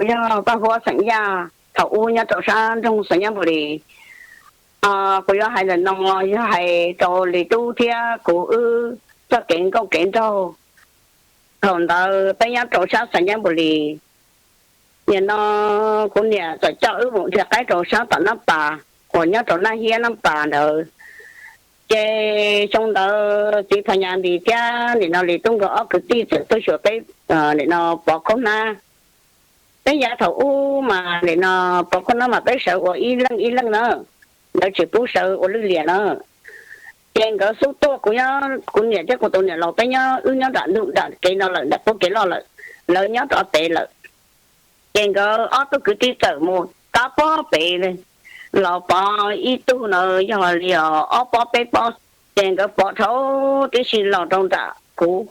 Kuv yog Paj Huab xeem Yaj, thaum ub nyob rau sab nroog Xais Nyab Npus Lis. Kuv yuav hais ntawm no yog hais rau Lis Tub thiab kuv wb txoj kev nkauj kev nraug. Thaum ntawd peb nyob rau sab Xais Nyab Npus Lis, nim no kuv niam txawm coj wb mus dhia qaib rau sab tom Nab Pas uas nyob rau Nab Hiab Nab Pas ntawd. Ces xyoo ntawd txiv Phas Nyas Npis thiab nim no Lis Tub nkawd ob kwv tij txawm tuaj xyuas peb, nim no pov khaub hnab. Peb yav thaum ub mas nim no pov khaub hnab mas peb sawv ua ib leej ib leej na, lawv tsis pub sawv ua lwj liam na. Ces nkawd xub tuaj, kuv, kuv niam thiab kuv tus niam laus peb nyob, wb nyob nram ntug nram kev no lawm, nram qub kev loj lawm, lawv nyob rov pem lawm. Ces nkawd ob tug kwv tij txawm mus tab pob pem los pov ib tug na, yog li ob pob peb pob. Ces nkawd pov dhau tib si los rau nram kuv,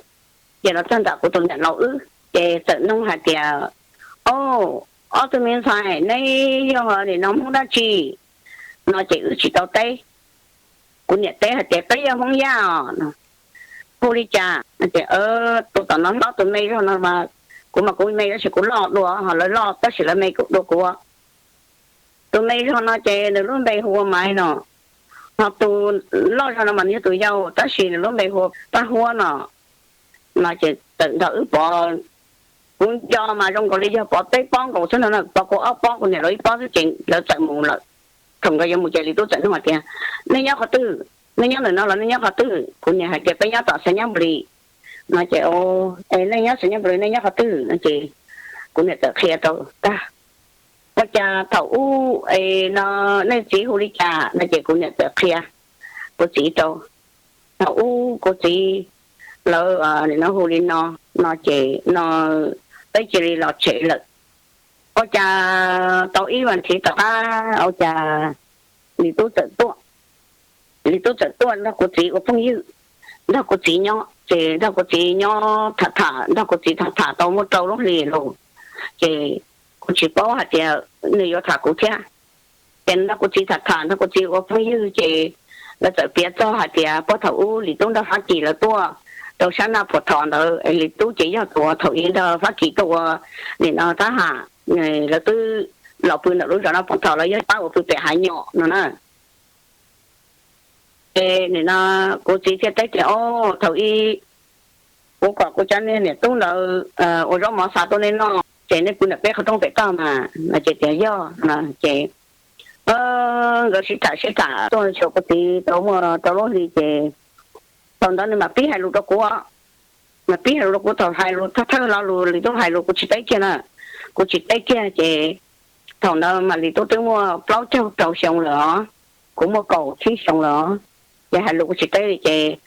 ces los txog nram kuv tus niam laus wb ces txawm nug hais tias, Au, ob tug me ntxhais, neb yog nim no Hmoob dab tsi? No ces wb tsis tau teb. Kuv niam teb hais tias, Peb yog Hmoob Yaj os. Hu li cas? Ces tus tom no hlob, tus me zog no, kuv mas kuv me tab sis kuv loj dua, ho lawv loj tab sis lawv me dua kuv. Tus me zog no ces nws lub npe hu ua Maiv no, ho tus loj zog no mas nws yog tus yau tab sis nws lub npe hu ua Paj Huab no. No ces txawm nrog wb pov, kuv nco mas zoo nkaus li yog pov peb pob nkaus xwb no, pov kuv ob pob, kuv niam laus ib pob xwb ces lawv txawm mus lawm. Thaum nkawd yuav mus ces Lis Tub txawm nug hais tias, Nej nyob qhov twg? Nej nyob ntawm no los nej nyob qhov twg? Kuv niam hais tias, Peb nyob tom Xais Nyab Npus Lis. No ces, Es nej nyob Xais Nyab Npus Lis, nej nyob qhov twg? No ces kuv niam txawm qhia rau tag. Ua cas thaum ub es no nej txiv hu li cas? No ces kuv niam txawm qhia kuv txiv rau. Thaum ub kuv txiv lawv nim no hu li no, no ces no peb cia li los tsev lawm. Ua cas tau ib vas thiv tom qab ua cas Lis Tub txawm tuaj. Lis Tub txawm tuaj nrog kuv txiv ua phooj ywg, nrog kuv txiv nyob ces nrog kuv txiv nyob tham tham, nrog kuv txiv tham tham tau muaj rau lub hlis lawm. Ces kuv tsis paub hais tias nws yuav tham kuv thiab. Ces nrog kuv txiv tham tham, nrog kuv txiv ua phooj ywg ces lawv txawm piav txog hais tias puag thaum ub Lis Tub nrog Fab Kis lawv tuaj rau sab Naj Phuam Thos ntawd, Lis Tub ces yog tus uas thaum ub nrog Fab Kis tuaj ua nim no thab ham, lawv twb los pw ntawm lub zos Naj Phuam Thos, lawv yog pab ua pw pem hav nyom no na. Ces nim no kuv txiv thiaj teb tias, O, thaum ub kuv kom kuv cov niam tub ntawd ua zaub mov xa tuaj nej noj ces nej pw ntawm peb qhov rooj pem toj mas. No ces tias, Yog. Ces nkawd sib tham sib tham tuaj xyuas kuv txiv tau muaj rau lub hli ces thaum ntawd nws mam pib hais lus rau kuv, mam pib hais lus rau kuv. Thaum hais lus thawj thawj lo lus Lis Tub hais lus kuv tsis teb kiag na, kuv tsis teb kiag ces thaum ntawd mas Lis Tub twb muaj plaub caug rau xyoo lawm os, kuv muaj kaum tsib xyoo lawm os. Ces hais lus kuv tsis teb li ces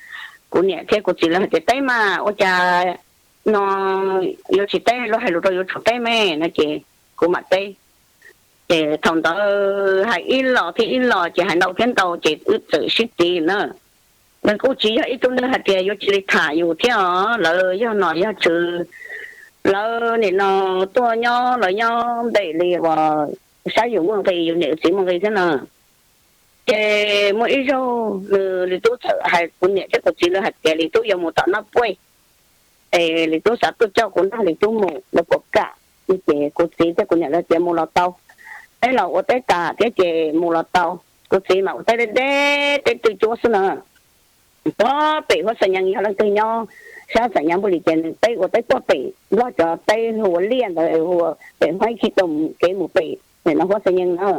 kuv niam thiab kuv txiv lawv hais tias, Teb mas, ua cas no yuav tsis teb, luag hais lus rau yuav tsum teb me. No ces kuv mam teb. Ces thaum ntawd hais ib los thiab ib los ces hais ntau thiab ntau ces wb txawm sib txiv na. Nws kuj tsis yog ib tug neeg hais tias yuav cia li tham yus thiab os, lawv yog nom yog tswv, lawv nim no tuaj nyob lawv nyob npem li uas saib yus muaj nqi, yus niam yus txiv muaj nqi thiab no. Ces muaj ib zaug nws, Lis Tub txawm hais kuv niam thiab kuv txiv lawv hais tias Lis Tub yuav mus tom Naj Puaj, es Lis Tub xav tuaj coj kuv nrog Lis Tub mus, lawv puas kam? Ces kuv txiv thiab kuv niam lawv tias mus los tau, teb los ua teb tas thiab ces mus los tau. Kuv txiv mas ua teb deb deb, teb twj cuab xwb na. Puag pem Huab Xais Nyees, yog leej twg nyob sab Xais Nyees Npus Lis ces nws teb ua teb puag pem Nplog cov teb hu ua liaj ntawd, hu ua pem Huab Ib Khib Toom kev mus pem nim no Huab Xais Nyees na.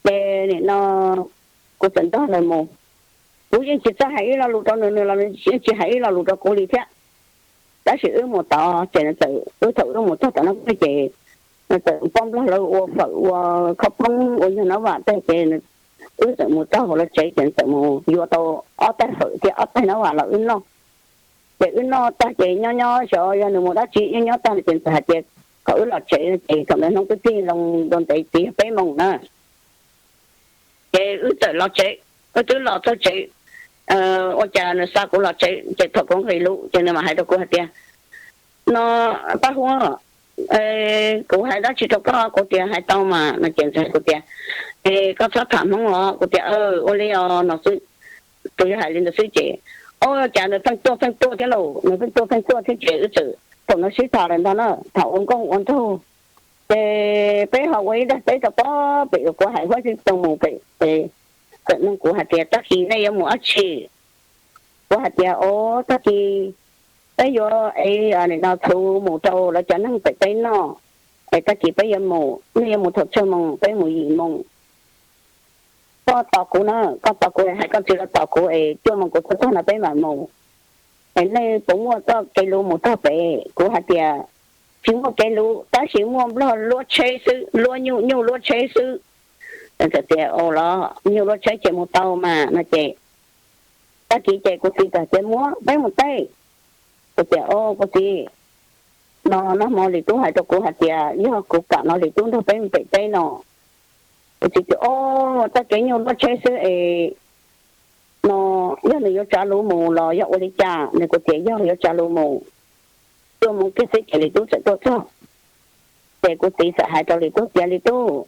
Ces nim no kuv txawm nrog lawv mus, kuv yeej tsis txawj hais ib lo lus rau nws, nws los nws yeej tsis hais ib lo lus rau kuv li thiab. Tab sis wb mus tod ces nws txawm, wb thaum wb mus txog tom no ces nws txawm poj Nplog lawv ua fawm ua khaub poob ua nyuag nab vam tej ces wb txawm mus txog hauv lawv tsev ces nws txawm mus yuav tau ob tais fawm thiab ob tais nab vam los wb noj. Ces wb noj tag ces nyob nyob xyov yog nws mus dab tsi, nyob nyob tag ces nws txawm hais tias kom wb los tsev no ces thaum ntawd hnub twb txij loo dua ntev txiv yog peb moos na. Ces wb txawm los tsev, wb twb los txog tsev, ua cas nws xa kuv los tsev ces thaum kuv nqis lus ces nws mam hais rau kuv hais tias, No, Paj Huab, kuv hais dab tsi rau koj? Kuv tias, Hais tau mas. No ces nws hais kuv tias, Es koj txhob tham Hmoob os. Kuv tias, Ua li os. No xwb, tus yog hais li ntawd xwb ces, o, cas nws pheej tuaj pheej tuaj thiab lauj, nws pheej tuaj pheej tuaj thiab ces wb txawm thaum no sib tham lawm ntag na, tham ua nkauj ua nraug. Ces peb ho ua ib daim teb rau pob pem uas kuv hais huab xib toog mus pem, txawm nug kuv hais tias tag kis nej yuav mus dab tsi? Kuv hais tias o, tag kis peb yuav ev no txhuv mus rau lawv cov neeg pem teb noj, es tag kis peb yuav mus, nej yuav mus thaum tsawg moos? Peb mus yim moos. Koj tos kuv na, koj tos kuv, hais koj txiv los tos kuv es cuaj moos kuv tuaj txog no peb mam mus. Es nej puas muaj koj kev lus mus txog pem? Kuv hais tias tsis muaj kev lus tab sis muaj nplog luab tsheb xwb, luab nyuj, nyuj luab tsheb xwb. Tias o los nyuj luab tsheb ces mus tau mas no ces tag kis ces kuv txiv txawm tias muab peb mus teb. Kuv tias o kuv txiv, no nag hmo Lis Tub hais rau kuv hais tias yog kuv kam no Lis Tub nrog peb mus pem teb no. Kuv txiv tias o, txoj kev nyuj luab tsheb xwb es no yog nws yuav tsav lus mus los yog ua li cas? Nws, kuv tias yog yuav tsav lus mus. Cuaj moos kiag xwb ces Lis Tub txawm tuaj txog. Ces kuv txiv txawm hais rau Lis Tub tias Lis Tub,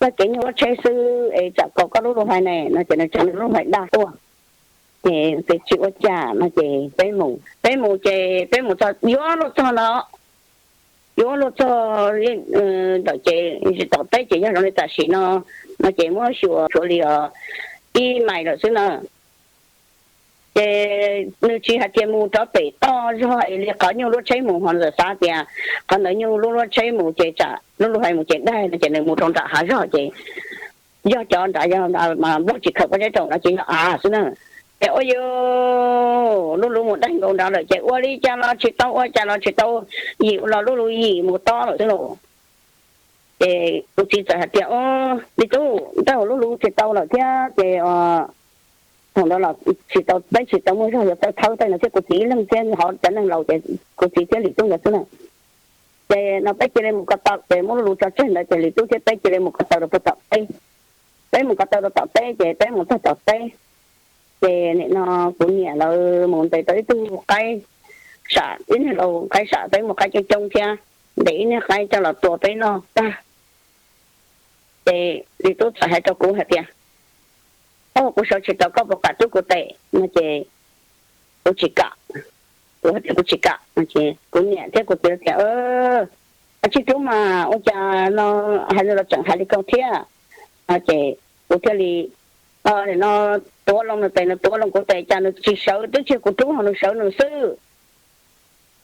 txoj kev nyuj luab tsheb xwb es tsam kom koj lub lus hais ne no ces nws tsa nws lub hais dag tuaj. Ces tsis ua cas no ces peb mus, peb mus ces peb mus txog yuav luag txog no, yuav luag txog ntawm ces tom teb ces yog zoo li tam sim no, no ces muab xyuas tshuav li os ib mais lawm xwb na. Ces nws tsis hais tias mus rov pem toj zog es li qhov nyuj luab tsheb mus, ho ntxawm xav tias qhov ntawd nyuj luab luab tsheb mus ces tsam lub lub hais mus ces daig no ces nws mus rau nram hav zog ces yog cov nrad yog mas nplog tsis khaws pob zeb rau no ces yog av xwb na. Ces ua yus lub lub mus daig nkaus nrad lawm ces ua li cas los tsis tau, ua cas los tsis tau, yim los lub lub yim mus tob lawm xwb los. Ces kuv txiv txawm hais tias o, Lis Tub, nraj hauv lub lub tsis tau lawm thiab ces thaum ntawd los tsis tau, peb tsis tau muaj zog yuav tawj thawb tej no thiab, kuv txiv ib leeg thiab ho cov neeg laus ces kuv txiv thiab Lis Tub nkawd xwb na. Ces no peb cia li mus ko taw, ces muab lub lub tso tseg ntawd ces Lis Tub thiab peb cia li mus ko taw rau puag tom teb. Peb mus ko taw rau tom teb ces peb mus txog tom teb ces nim no kuv niam lawv mus ntes tau ib tug qaib sam, ib niag lau qaib sam, peb muaj qaib coob coob thiab, ntes ib niag qaib coj los tua peb noj tag. Ces Lis Tub txawm hais rau kuv hais tias o, kuv sawv tsis tau, koj puas kam rub kuv tes no ces kuv tsis kam. Kuv hais tias kuv tsis kam no ces kuv niam thiab kuv txiv tias a, tsij rub mas ua cas no, hais lus los tseem hais li ko thiab no ces kuv thiaj li no tuav loo nws tes, nws tuav loo kuv tes, cas nws tsis sawv, twb tsis yog kuv rub ho nws sawv nws xwb.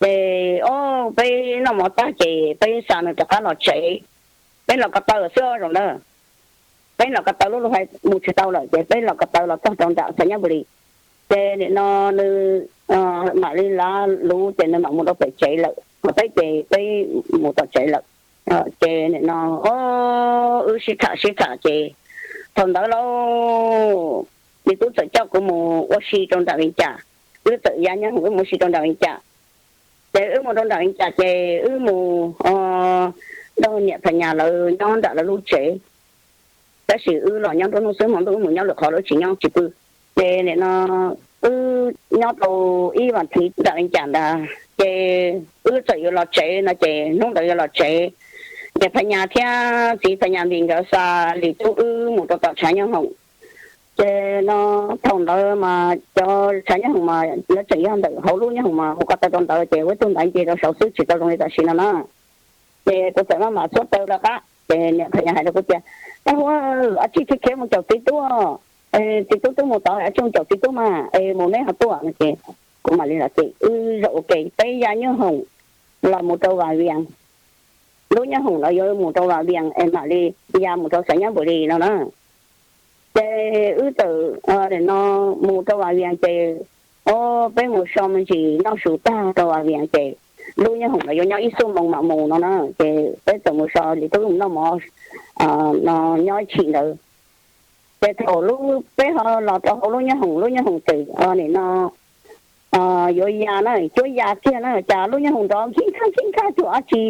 Ces o, peb noj mov tag ces peb xa nws rov qab los tsev. Peb los ko taw xwb zaum ntawd, peb los ko taw lub lub hais mus tsis tau lawm ces peb los ko taw los txog rau nram Xais Nyab Npus Lis. Ces nim no nws mam li lav luv ces nws mam mus rau pem tsev lawm, ho peb ces peb mus tom tsev lawm. Ces nim no o, wb sib tham sib tham ces thaum ntawd lauj, Lis Tub txawm coj kuv mus ua si rau nram Vias Cas. Wb txawm ya nyob, wb mus ua si rau nram Vias Cas. Ces wb mus rau nram Vias Cas ces wb mus nrog niam Phas Nyas lawv nyob nram lawv lub tsev, tab sis wb los nyob nruab hnub xwb, hmo ntuj wb mus nyob lwm qhov, lawv tsis nyob tsis pw. Ces nim no wb nyob tau ib vas thiv nram Vias Cas ntag ces wb txawm yuav los tsev no ces hnub ntawd yuav los tsev, niam Phas Nyas thiab txiv Phas Nyas Npis nkawd xa Lis Tub wb mus rau tom tshav nyob hoom. Ces no thaum ntawd mas cov tshav nyob hoom mas lawv tseem yog ntawm hauv lub nyob hoom mas hu ko taw rau ntawd ces ua ib tug ntaiv nce rau saud xwb, tsis tau zoo li tam sim no na. Ces kuv txawm maj mam txhuab taw rov qab ces niam Phas Nyas hais rau kuv tias, Ab huab, ab tsij khiav khiav mus caum txiv tub, txiv tub twb mus tod, ab tsij mus caum txiv tub mas es mus neb ho tuaj no ces kuv mam li los ces wb zaum ua ke peb ya nyob hoom los mus rau Vas Vias. Lub nyob hoom no yuav mus rau Vas Vias es mam li ya mus rau Xais Nyab Npus Lis no na. Ces wb txawm no mus rau Vas Vias ces o, peb mus so me ntsis noj su tag rau Vas Vias ces lub nyob hoom no yuav nyob ib xuab moos mam mus no na. Ces peb txawm mus so Lis Tub mus noj mov no nyob ib chim ntawd. Ces thaum peb ho los rau hauv lub nyob hoom, lub nyob hoom txawm nim no yuav ya na, cuab ya kiag na, cas lub nyob hoom nrov nkig nkag nkig nkag cuag dab tsi.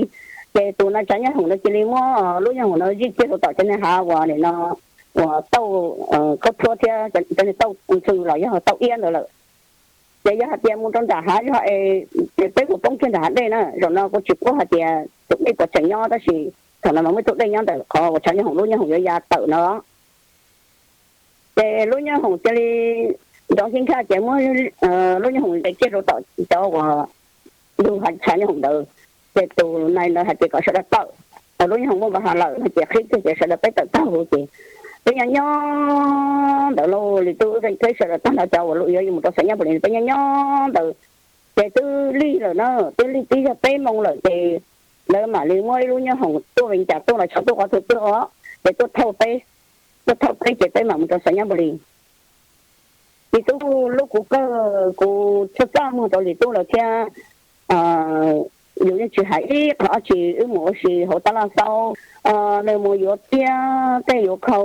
Ces tus no tsav nyob hoom no cia li muab lub nyob hoom no zij kiag rau tom cov niag hav uas nim no uas tauj khaub thuab thiab cov niag tauj ntxhw los yog tauj iab ntawd lawm. Ces yog hais tias mus rau nram hav zog es peb puas poob kiag nram hav dej na. Zaum no kuv tsis paub hais tias tus dej puas tseem nyob tab sis thaum no mas muaj ib tug dej nyob ntawm qhov uas tsav nyob hoom lub nyob hoom yuav ya tawm no. Ces lub nyob hoom cia li nrov nkig nkag ces muab lub nyob hoom ntes kiag rau tom cov uas lub tsav nyob hoom ntawd. Ces tus nais ntawd hais tias kom sawv daws tawm. lub nyob hoom muaj npau suav lawm no ces qhib kiag ces sawv daws peb tawm taug ces peb nyob nyob ntawd lauj, Lis Tub Zeej thiab sawv daws tag nrho cov uas yuav mus rau Xais Nyab Npus Lis peb nyob nyob ntawd ces twb lig lawm na, twb lig tib yog peb moo lawm ces lawv mam li muab ib lub nyob hoom tuaj ve cas tuaj los tshov tuaj qhov twg tuaj os, ces tuaj thauj peb, tuaj thauj peb ces peb mam mus rau Xais Nyab Npus Lis. Lis Tub lub kuv kawg, kuv txhaj txaj muag rau Lis Tub lawm thiab. Yus yeej tsis hais ib qho dab tsi, wb mus ua si hauv tab laj xaub, nws mus yuav tiab tej yuav khau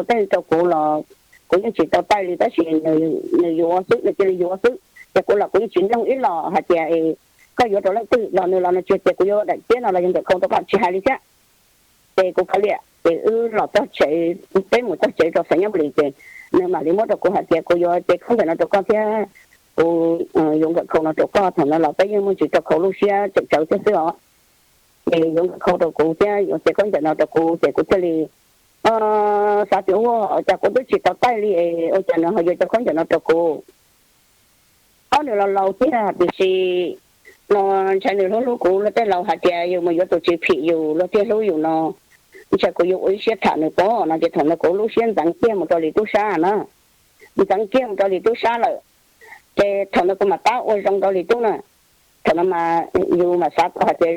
tej rau kuv los kuv yeej tsis tau taij li, tab sis nws yuav xwb, nws cia li yuav xwb. Ces kuv los kuv yeej tsis mloog ib los hais tias koj yuav rau leej twg los nws los nws tsis tias kuv yuav daim tiab no los yog nkawm khau rau koj, tsis hais li thiab. Ces kuv kav liam ces wb los txog tsev, peb mus txog tsev rau Xais Nyab Npus Lis ces nws mam li muab rau kuv hais tias kuv yuav cev khaub ncaws no rau koj thiab kuv yuav nkawm khau no rau koj. Thaum no los peb yeej muaj ntsis rau khau lub siab tseem tsawv thiab xwb os. Ces yuav nkawm khau rau kuv thiab yuav cev khaub ncaws no rau kuv ces kuv thiaj li xav tias ua cas kuv twb tsis tau taij li es ua cas nws ho yuav cov khaub ncaws no rau kuv. Ob nws los laus tiag tiam sis no ntshai nws hlub hlub kuv, luag tej laus hais tias yus mus yuav tus tsis phim yus luag thiaj hlub yus no, ntshai kuv yuav ua ib siab tham nws pob no ces thaum no kuv lub siab ntxeev kiag mus rau Lis Tub sab na, ntxeev kiag mus rau Lis Tub sab lawm. Ces thaum no kuv mam tab ua zoo rau Lis Tub na, thaum no mas yus mam xav tau hais tias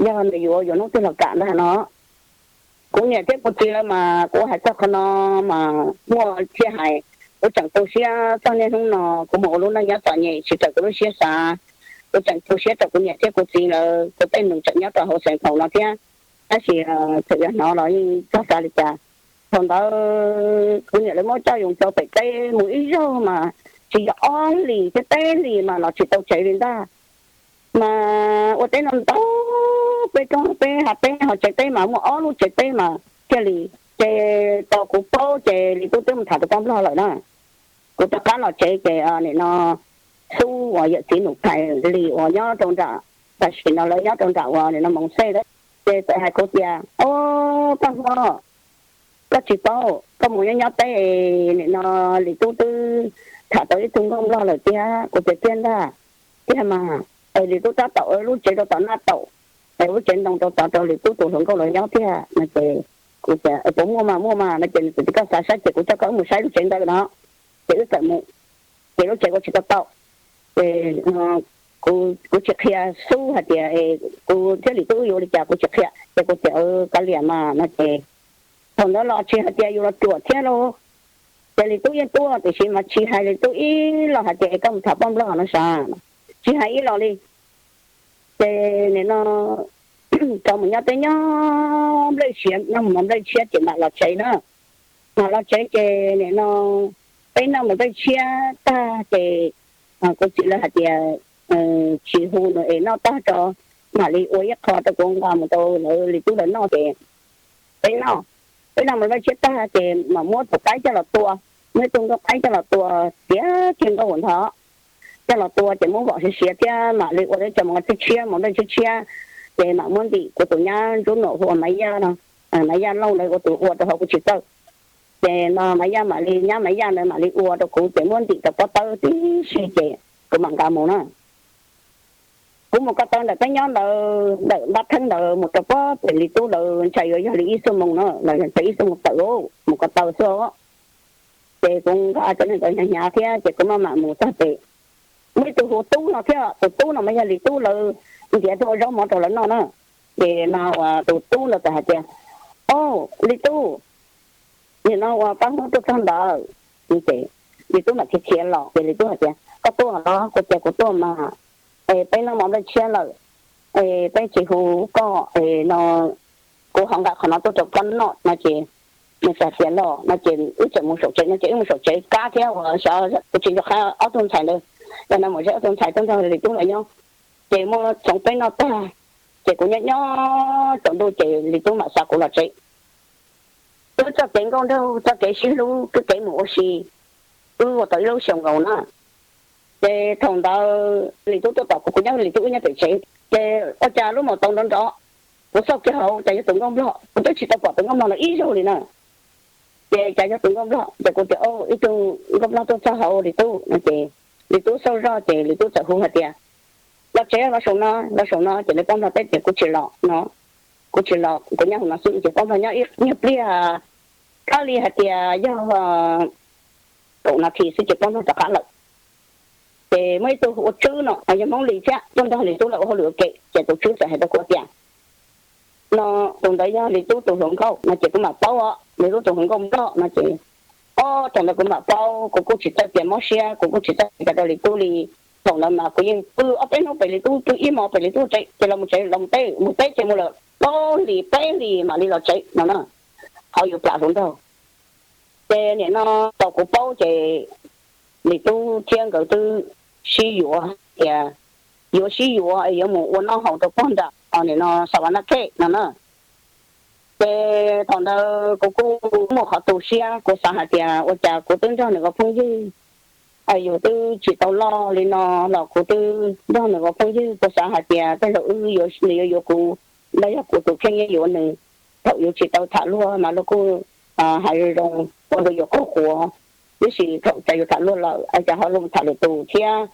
yog nws yuav yuav hnub twg los kam ntag no. Kuv niam thiab kuv txiv lawv mas kuv hais txog qhov no mas muaj thiaj hais, kuv tseem tu siab txog niaj hnub no kuv mus ua lub neej nyob txom nyem tsis raws kuv lub siab xav. Kuv tseem tu siab rau kuv niam thiab kuv txiv lawv, kuv tej nus tseem nyob rau hauv xeev thaum no thiab. Tab sis txawm yog hnov los yeej txog xav li cas. Thaum ntawd kuv niam lawv muab coj yus rau pem teb mus ib zaug mas tsis yog ob hlis thiab peb hlis mas los tsis tau tsev li ntag. Mas ua teb no ntau, peb roob peb hav teb ho tsev teb mas muaj ob lub tsev teb mas thiaj li. Ces tau kuv paub ces Lis Tub twb mus tham tus poj nplog lawm na. Kuv rov qab los tsev ces nim no Xub uas yawm txiv Num Phais Lis uas nyob rau nram, tam sim no lawv nyob rau nram uas nim no Moos Xej lawm, ces txawm hais kuv tias, Au, Paj Hmoob, koj tsis paub, koj mus nyob nyob teb, nim no Lis Tub twb tham tau ib tug nkauj nplog lawm tiag. Kuv tias, Tiag ntag. Tiag mas, es Lis Tub tab tom ua lub tsev rau tom Naj Taum, es lub tsev ntoo rau tod rau Lis Tub tus hluas nkauj lawv nyob tiag no ces kuv tias, Puas muaj mas? Muaj mas no ces nws tias, Koj xav saib ces kuv coj koj wb mus saib lub tsev ntawd no. Ces wb txawm mus, ces lub tsev ua tsis tau tau. Ces kuv tsis qhia Xub hais tias kuv thiab Lis Tub yuav li cas, kuv tsis qhia ces kuv tias, Kav liam mas no ces thaum ntawd los tsis hais tias yus los ruam thiab lauj. Ces Lis Tub yeej tuaj tiam sis mas tsis hais Lis Tub ib los hais tias koj mus tham poj nplog no sav, tsis hais ib los li. Ces nim no rov mus nyob teb nyob nplej tshiab, noj mov nplej tshiab ces mam los tsev na. Mam los tsev ces nim no peb noj mov nplej tshiab tag ces kuv txiv lawv hais tias tsis hu nws es noj tag tso, mam li ua ib qho rau kuv nqa mus rau lawv Lis Tub lawv noj ces peb noj, peb noj mov nplej tshiab tag ces mam muab tus qaib coj los tua, muab ib tug nkauj qaib coj los tua tiav kiag nkauj ntho, coj los tua ces muab vom siav siav thiab mam li ua teb tso mov nplej tshiab, mov nplej tshiab tshiab, ces mam muab ntim kuv tus nyab ntsuab nuam hu ua Maiv Yaj no, Maiv Yaj Lauj ntawd ua tus ua rau hauv kuv tsis txawj. Ces no Maiv Yaj mam li, nyab Maiv Yaj ntawd mam li ua rau kuv ces muab ntim rau pob tawb tib si ces kuv mam nqa mus na. Kuv mus ko taw ntawm peb nyob ntawd, ntawm Npab Theeb ntawd mus rau pob pem Lis Tub lawv ntshai yuav yog li ib xuab moos na, los yog ntshai ib xuab moos tawm, mus ko taw xwb os. Ces kuv nqa cov neeg ntawd hnyav hnyav thiab ces kuv maj mam mus txog ces muaj ib tug hu Tub no thiab, tus Tub no mas yog Lis Tub lawv ntiav tuaj ua zaub mov rau lawv noj na. Ces no uas tus Tub ntawd txawm hais tias, Au, Lis Tub, nim no uas Paj Hmoob tuaj txog ntawd. Ces Lis Tub mam khiav khiav los ces Lis Tub hais tias, Koj tuaj los? Kuv tias, Kuv tuaj mas, es peb noj mov nplej tshiab lawm, es peb tsis hu koj es no, kuv ho nqa qhov no tuaj rau koj noj no ces nws txawm tias, Los no ces wb txawm mus saum tsev no ces wb mus saum tsev kab thiab uas xyov kuv tsis nco qab ob tug ntxhais ntawd, yog no mus zeb ob tug ntxhais tuaj nrog Lis Tub lawv nyob. Ces muab txoov peb noj tag ces kuv nyob nyob tsaus ntuj ces Lis Tub mam xa kuv los tsev. Wb txoj kev nkauj nraug, txoj kev sib hlub, wb kev mus ua si, wb ua tau ib lub xyoos nkaus na. Ces thaum ntawd Lis Tub tuaj tom kuv, kuv nyob, Lis Tub wb nyob pem tsev. Ces ua cas lub maus taus nrov nrov, kuv xauj kiag hauv cas yog tus nkauj nplog, kuv twb tsis tau pom tus nkauj nplog no ib zaug li na. Ces cas yog tus nkauj nplog, ces kuv tias, Au, ib tug nkauj nplog tuaj txog hauv Lis Tub no ces Lis Tub xauj zoj ces Lis Tub txawm hu hais tias, Los tsev, los saum no, los saum no. Ces lawv poj nplog teb tias, Kuv tsis los no. kuv tsis los, kuv nyob hauv no xwb. Ces poj nrog nyob ib nyuag pliag, kab li hais tias yog kaum nas this xwb ces poj nrog rov qab lawm. Ces muaj ib tug ua tswb no yog Hmoob Lis thiab tuaj nrog Lis Tub lawv ua hauj lwm ua ke, ces tus tswb txawm hais rau kuv tias, no tus ntawd yog Lis Tub tus hluas nkauj no ces kuv mam paub os, Lis Tub tus hluas nkauj Nplog no ces, o, thaum ntawd kuv mam paub, kuv kuj tsis txawj tias mob siab, kuv kuj tsis txawj tias rau Lis Tub li. Thaum ntawd mas kuv yeej pw ob peb hnub pem Lis Tub, pw ib hmos pem Lis Tub tsev, ces los mus tsev, los mus teb, mus teb ces mus lawm plaub hlis peb hlis mam li los tsev no na, qhov yuav plam hluas nraug. Ces nim no tau kuv paub ces Lis Tub thiab nkawd twb sib yuav tias yuav sib yuav yuav mus ua noj haus rau pog nram nim no Savannah Khej no na. Ces thaum ntawd kuv kuj muaj qhov tu siab, kuv xav hais tias ua cas kuv twb nrog nws ua phooj ywg, yus twb tsis tau loj li no los kuv twb nrog nws ua phooj ywg, kuv xav hais tias tej zaum wb yuav, nws yuav yuav kuv, ntawd yog kuv tus kheej yuav nws. Thaum yus tsis tau tham luag mas luag kuj hais zoo zoo ua rau yus qaug quav, tiam sis thaum cas yus tham luag lawm cas ho los tham lwm tus thiab.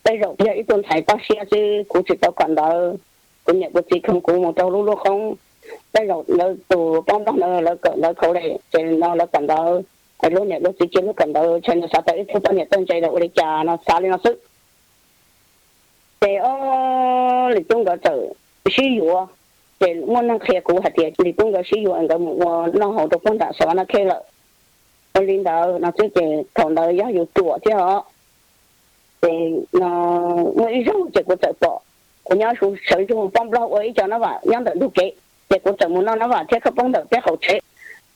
Tej zaum yog ib tug ntxhais toj siab xwb, kuv tsis tau kawm ntawv, kuv niam kuv txiv khoom kuv mus rau lub lub qoob. Tej zaum lawv tus poj nplog ntawd lawv kawm ntawv college ces no lawv kawm ntawv, lub niam lub txiv cia lub kawm ntawv, ntshe nws xav tau ib tug poj niam txawj ntse los ua li cas no, xav li no xwb. Ces o, Lis Tub nkawd txawm sib yuav, ces muaj neeg qhia kuv hais tias Lis Tub nkawd sib yuav, nkawd mus ua noj haus rau pog nram Savannah Khej lawm. Ua li ntawd no xwb ces thaum ntawd yog yus ruam thiab os. Ces muaj ib zaug ces kuv txawm pom, kuv nyob sawv ntsug poj nplog ua ib co nab vam nyob ntawm ntug kev, ces kuv txawm mus noj nab vam thiab khaub poob ntawm peb qaum tsev.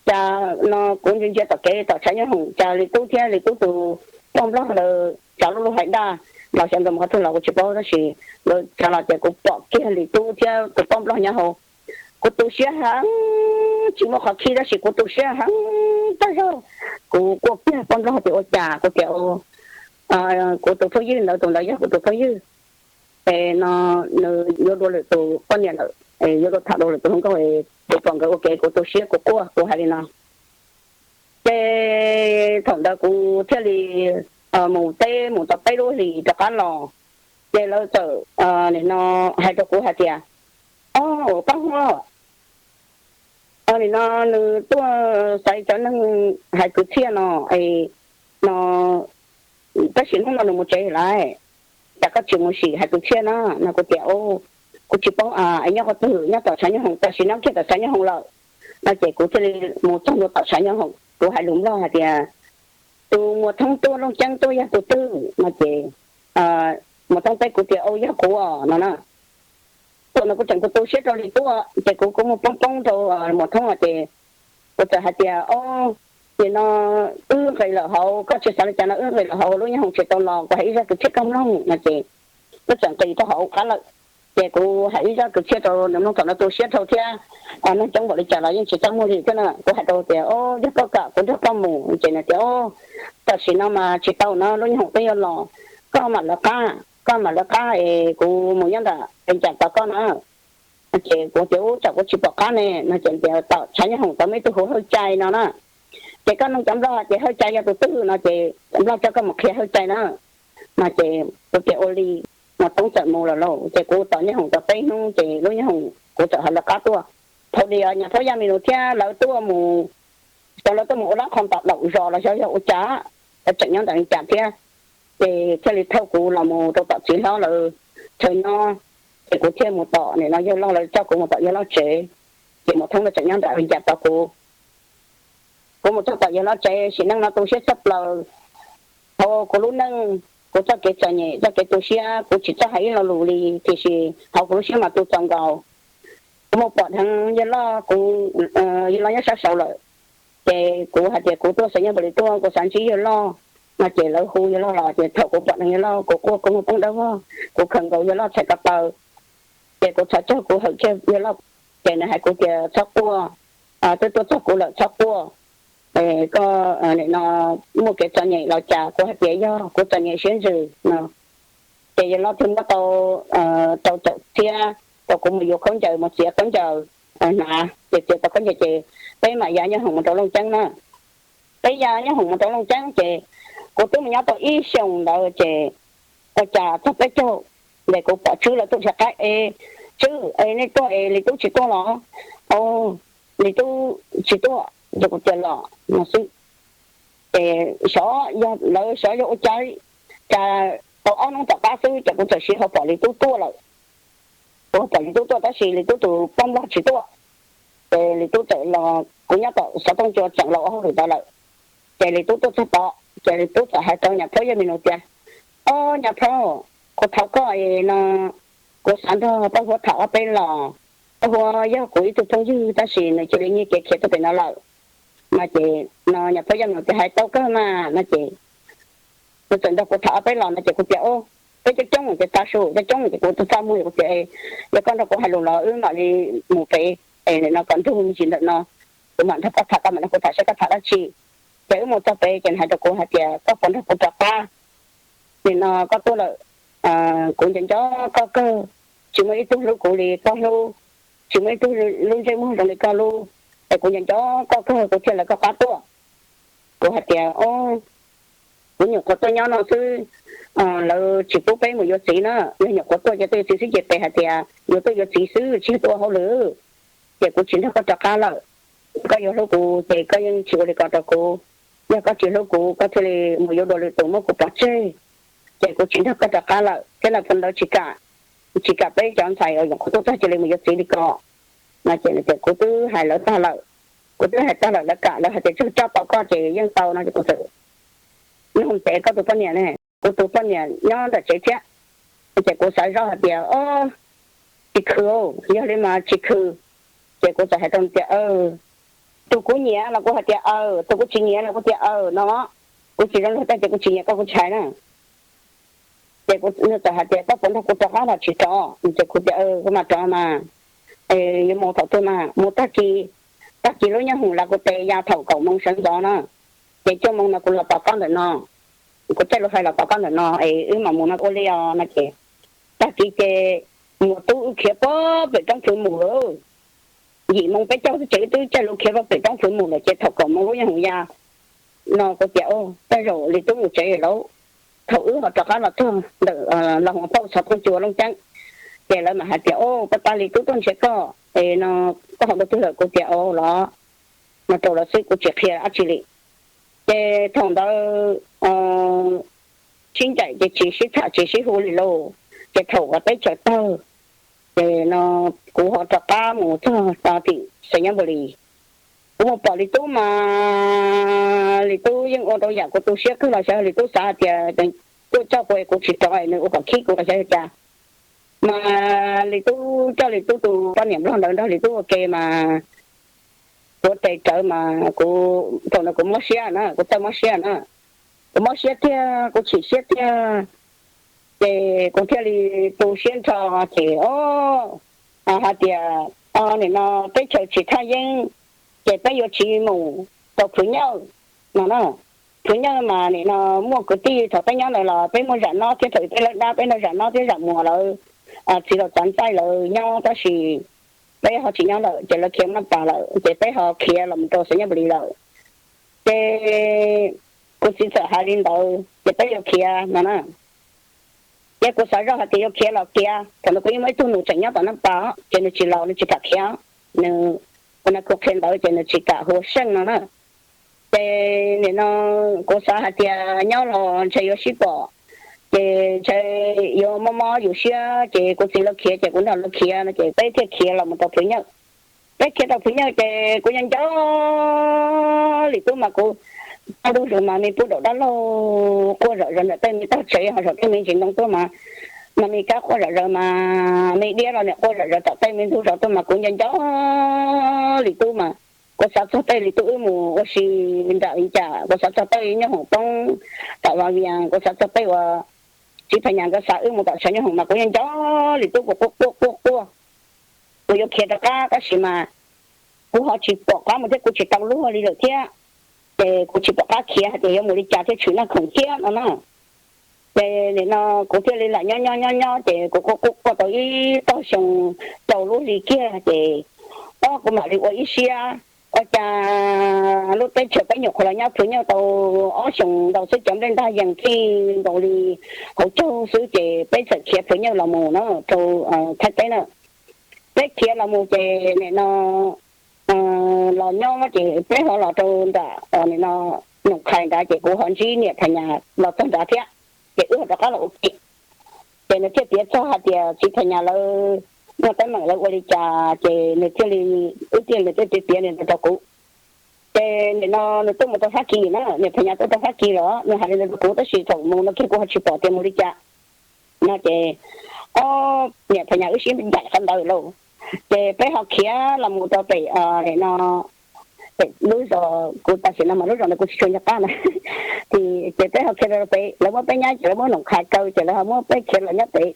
Cas no kuv ntsia ntsia tom kev tom tshav nyob hoom cas Lis Tub thiab Lis Tub tus poj nplog lawv tsav lub lub hais daj los xyov nkawd mus qhov twg los kuv tsis paub, tab sis lawv tsav los ces kuv pom kiag Lis Tub thiab tus poj nplog nyob hauv. Kuv tu siab heev, tsis muaj qhov khib tab sis kuv tu siab heev tag zog. Kuv kuaj kiag poj nplog tias ua cas, kuv tias kuv tus phooj ywg ntawd, tus ntawd yog kuv tus phooj ywg, es no nws yuav dua lwm tus poj niam lawm, yuav dua tham dua lwm tus hluas nkauj, kuv pom nkawd ua ke kuv tu siab kuv quaj kuv hais li no. Ces thaum ntawd kuv thiaj li mus teb mus tau peb lub hlis rov qab los, ces lawv txawm nim no hais rau kuv hais tias, o, Paj Huab, nim no nws tuaj xaiv cov neeg hais kwv txhiaj no, no tab sis hnub no nws mus tsev lawm, cas koj tsis mus sim hais kwv txhiaj na? No kuv tias, kuv tsis paub es nyob qhov twg, nyob tom tshav nyob hoom, tam sim no kiag tom tshav nyob hoom lawm. No ces kuv thiaj li mus txog ntua tom tshav nyob hoom, kuv hais lus nplog hais tias, tus Muas Thoob tuaj Looj Ceeb tuaj yog tus twg? No ces Muas Thoob teb kuv tias, au, yog kuv os no na. Thaum no kuv tseem tu tu siab rau Lis Tub, ces kuv kuj mus poob poob rau Muas Thoob ces kuv txawm hais tias, o, nim no wb nqis lawm hauv, koj tsis xav li cas no, wb nqis lawm hauv lub nyob hoom tsis tau los, kuv hais ib zaj kwv txhiaj koj mloog no ces wb txawm nqis rau hauv qab lawm. Ces kuv hais ib zaj kwv txhiaj rau nws mloog, thaum no tu siab dhau thiab, neeg coob npaum li cas los yeej tsis txaj muag li thiab na. Kuv hais rau tias, o, yog koj kam kuv nrog koj mus, ces nws tias, o, tam sim no mas tsis tau na, lub nyob hoom twb yuav los, koj mam lawv qab, koj mam lawv qab es kuv mus nyob ntawm qis ncas tos koj na. Ces kuv tias, u, tsam kuv tsis pom qab ne no ces tias, tom tshav nyob hoom tod muaj ib tug hu Hawj Cai no na. Ces koj nug cov nplog hais tias Hawj Cai yog tus twg no ces cov nplog coj koj mus qhia Hawj Cai na. No ces kuv tias ua li. Muas Thoob txawm mus lawm lauj, ces kuv tos nyob hoom tau peb hnub ces lub nyob hoom kuv txawm ho lawv qab tuaj. Thaum ntawd Nyab Phob Yaj Me Nus thiab lawv tuaj mus, cov lawv tuaj mus ua lab qhos tom daum zos los xyov yog ua cas, lawv tseem nyob ntawm li cas thiab. Ces thiaj li thauj kuv los mus rau tom txiv hlob lawv chaw nyob, ces kuv thiaj mus tom nim no yawg loj, lawv coj kuv mus tom yawg loj tsev. Ces Muas Thoob lawv tseem nyob ntawm li cas tos kuv. Kuv mus txog tom yawg loj tsev, sim neej no tu siab tshaj plaws. Hauv kuv lub neej, kuv txoj kev txom nyem, txoj kev tu siab, kuv tsis txawj hais ib lo lus li, tiam sis hauv kuv lub siab mas tu txaus nkaus. Kuv mus pom dheev yawg loj, kuv, yawg loj nyob sab saud lawm. Ces kuv hais tias kuv tuaj xav nyob npaum li tuaj, kuv xav ntsib yawg loj. No ces lawv hu yawg loj los, ces thaum kuv pom dheev yawg loj kuv quaj kuv muag poob dawb vog, kuv khawm nkaus yawg loj txhais ko taw. Ces kuv txhos caug kuv hawm kiag yawg loj, ces nws hais kuv tias txhob quaj, twb tuaj txog kuv lawm txhob quaj. Koj nim no muaj kev txom nyem los cas? Kuv hais tias yog kuv txom nyem siab ntsws no. Ces yawg loj thiaj muab tau, tau caum thiab tau kuv mus yuav khaub ncaws, mus txiav khaub ncaws hnav, ces txiav tau khaub ncaws ces peb mam ya nyob hoom mus rau Looj Ceeb na. Peb ya nyob hoom mus rau Looj Ceeb ces kuv twb mus nyob tau ib xyoos ntawd ces ua cas txog peb caug, ces kuv pom Tswb lawv tuaj dhia qaib es Tswb, nej tuaj es Lis Tub tsis tuaj los? Lis Tub tsis tuaj, ces kuv tias los no xwb. Ces xyov yog lawv xyov yog ua cas, cas tau ob hnub tom qab xwb ces kuv txawm sim ho pom Lis Tub tuaj lawm. Kuv ho pom Lis Tub tuaj tab sis Lis Tub tus poj nplog tsis tuaj. Ces Lis Tub txawm los, kuv nyob tom xov tooj cua tseem los ua hauj lwm ntawd lawm. Ces Lis Tub tuaj txog tod ces Lis Tub txawm hais rau Nyab Phauj Yaj Mis Nus tias, Ob Nyab Phauj, kuv thov koj es no, kuv xav nrog Paj Huab tham ob peb los. Paj Huab yog kuv ib tug phooj ywg tab sis nws cia li nyiag kev khiav tuaj pem no lawm. No ces no Nyab Phauj Yaj Mis Nus tias, Hais tau kawg mas. No ces nws txawm nrog kuv tham ob peb los no ces kuv tias, Peb coob coob ces tag su, coob coob ces kuv tus txaj muag kuv tias, Yog koj nrog kuv hais lus los wb mam li mus pem es no kom nrug me ntsis ntawm no, kuv mam nrog koj tham, koj mam nrog kuv tham saib koj tham dab tsi. Ces wb mus txog pem ces nws hais rau kuv hais tias, Koj puas nrog kuv rov qab? Nim no koj tuaj lawm, kuv nco nco koj kawg, tsis muaj ib tug hlub kuv li koj hlub, tsis muaj ib tug lub ntsej muag zoo li koj lub, es kuv nco nco koj kawg kuv thiaj lawv koj qab tuaj. Kuv hais tias, Kuv nyuam qhuav tuaj nyob no xwb, lawv tsis pub peb mus yuav txiv na, yog nyuam qhuav tuaj ces tuaj yuav txiv xwb ces pem hais tias yuav tuaj yuav txiv xwb tsis tuaj ua hauj lwm, ces kuv tsis nrog koj rov qab lawm. Koj yuav hlub kuv ces koj yeej tsis ua li ko rau kuv, yog koj tsis hlub kuv koj thiaj li mus yuav dua lwm tus muab kuv pov tseg, ces kuv tsis nrog koj rov qab lawm. Thiab nws pom ntawd tsis kam, tsis kam peb cov ntxhais uas nyuam qhuav tuaj txog cia li mus yuav txiv li ko. No ces kuv twb hais lawv tag lawm, kuv twb hais tag lawm lawv kam, lawv hais tias tsuas coj tau koj ces yeej tau no ces kuv txawm nug tias, Koj tus poj niam ne? Kuv tus poj niam nyob ntawm tsev thiab. Ces kuv xav zoj hais tias, Ob, tsis khw, yog li mas tsis khw. Ces kuv txawm hais rau nws tias, Tus kuv nyiam los kuv hais tias aw, tus kuv tsis nyiam los kuv tias aw no. Kuv tsis zoo luag tej tias kuv tsis nyiam koj kuv tsis hais na. Ces nws txawm hais tias, Koj puas nrog kuv rov qab los tsis rov? Ces kuv tias, Kuv mam rov mas, yuav mus thaum twg mas? Mus tag kis, tag kis lub nyob hoom las kuv tes ya thaum kaum moos sawv ntxov na, ces cuaj moos no kuv los tos koj ntawm no. Kuv tej lus hais los tos koj ntawm no es wb mam mus no ua li os no ces tag kis ces mus tub wb khiav pem roob Fwv Mus lawm. Yim moos peb caug xwb ces wb twb caij lus khiav pem roob Fwv Mus lawm ces thaum kaum moos lub nyob hoom ya no kuv tias, Tej zaum Lis Tub mus tsev lawm. Thaum wb ho rov qab los txog ntawm Los Huas Phauj xov tooj cua Looj Ceeb, ces lawv mam hais tias, Pab pab Lis Tub tuaj nrhiav koj es no, koj ho dua twg lawm? Kuv tias, Au los, no rau lawv xwb kuv tsis qhia dab tsi li. Ces thaum ntawd sib ncaim ces tsis sib tham tsis sib hu li lauj. Ces thaum uas teb chaws tawg, ces no kuv ho rov qab mus txog tim Xais Nyab Npus Lis. Kuv mus pom Lis Tub mas Lis Tub yeej ua rau yam kuv tu siab kawg los xyov Lis Tub xav hais tias tuaj coj kuv es kuv tsis rov es nws ua kom khib kuv los xyov cas. Mas Lis Tub coj Lis Tub tus poj niam nplog ntawd nrog Lis Tub ua ke mas tuav tes rawv mas kuv thaum ntawd kuv mob siab na, kuv txawj mob siab na. Kuv mob siab tiag, kuv chim siab tiag. Ces kuv thiaj li tu siab nrho, ces o, hais tias, Nim no teb chaws tsis thaj yeeb, ces peb yuav tsiv mus rau Phwv Nyawj no na. Phwv Nyawj mas nim no muaj kwv tij thaum peb nyob ntawd los peb muaj Zam Nob thiab, thaum peb lawv dab peb nrog Zam Nob thiab Zam Muas lawv txiv laus Txav Ntxaij lawv nyob tab sis peb ho tsis nyob lawm ces lawv khiav Naj Pas lawm ces peb ho khiav los mus rau Xais Nyab Npus Lis lawm. Ces kuv txiv txawm hais li ntawd ces peb yuav khiav no na. Ces kuv xav zoj hais tias yuav khiav los khiav, thaum ntawd kuv yeej muaj ib tug nus tseem nyob tom Naj Pas ces nws tsis los, nws tsis kam khiav. Nws, kuv na kuv qhia ntawd ces nws tsis kam hu ua seej no na. Ces nim no kuv xav hais tias nyob los ntshe yuav sib pom, ces ntshe yuav mob mob yus siab ces kuv txiv lawv khiav ces kuv nrog lawv khiav no ces peb thiaj khiav los mus rau Phwv Nyawj. Peb khiav rau Phwv Nyawj ces kuv nco nco Lis Tub mas kuv, tag ntuj zus mas me pub daum dab laug quaj zom zaws ntawm tej me tog tsev ho zaum tej me ntsis ntoo tuaj mas, mas me kab quaj zom zaws mas me diab los niam quaj zom zaws tom tej me ntug zos tuaj mas kuv nco nco Lis Tub mas kuv xav txog tej Lis Tub wb mus ua si nram li cas, kuv xav txog tej nyob hoom poob tom Vaj Vias, kuv xav txog tej uas txiv Phas Nyas nkawd xa wb mus tom tshav nyob hoom mas kuv nco nco Lis Tub kuv quaj quaj quaj quaj. Kuv yuav khiav rov qab tab sis mas kuv ho tsis pom qab mus thiab kuv tsis tau luag li lawm thiab. Ces kuv tsis pom qab khiav hais tias yuav mus li cas thiaj tshwm Naj Khoom thiab no na. Ces nim no kuv thiaj li lam nyob nyob nyob nyob ces kuv quaj quaj quaj tau ib tog xyoo rau lub hli kiag ces, o, kuv mam li ua ib siab, ua cas lub teb chaws peb nyuam qhuav los nyob Phwv Nyawj tau ob xyoos ntau xwb cov nplej ntag yees txij nkaus li hauv caug xwb ces peb txawm khiav Phwv Nyawj los mus na rau Thaib teb na. peb khiav los mus ces nim no los nyob ces peb ho los rau nram nim no Noom Qhais nrad ces kuv ho ntsib niam Phas Nyas los txog nrad thiab, ces wb ho rov qab los ua ke. Ces nws thiaj piav txog hais tias txiv Phas Nyas lawv muaj teeb meem lawv ua li cas ces nws thiaj li, wb thiaj li thiaj piav li ntawd rau kuv. Ces nim no nws tuaj mus rau Fab Kis na, niam Phas Nyas tuaj rau Fab Kis los nws hais li ntawd rau kuv tab sis thaum mus no kiag kuv ho tsis pom tias mus li cas no ces, o, niam Phas Nyas wb sib ncaim qhov ntawd lauj. Ces peb ho khiav los mus rau pem no, pem lub zos kuv tam sim no mas lub zos ntawd kuv tsis tshua nco qab na. Ces peb ho khiav rau pem, lawv muab peb nyab ces lawv muab Noom Qhais kaw ces lawv ho muab peb khiav los nyob pem.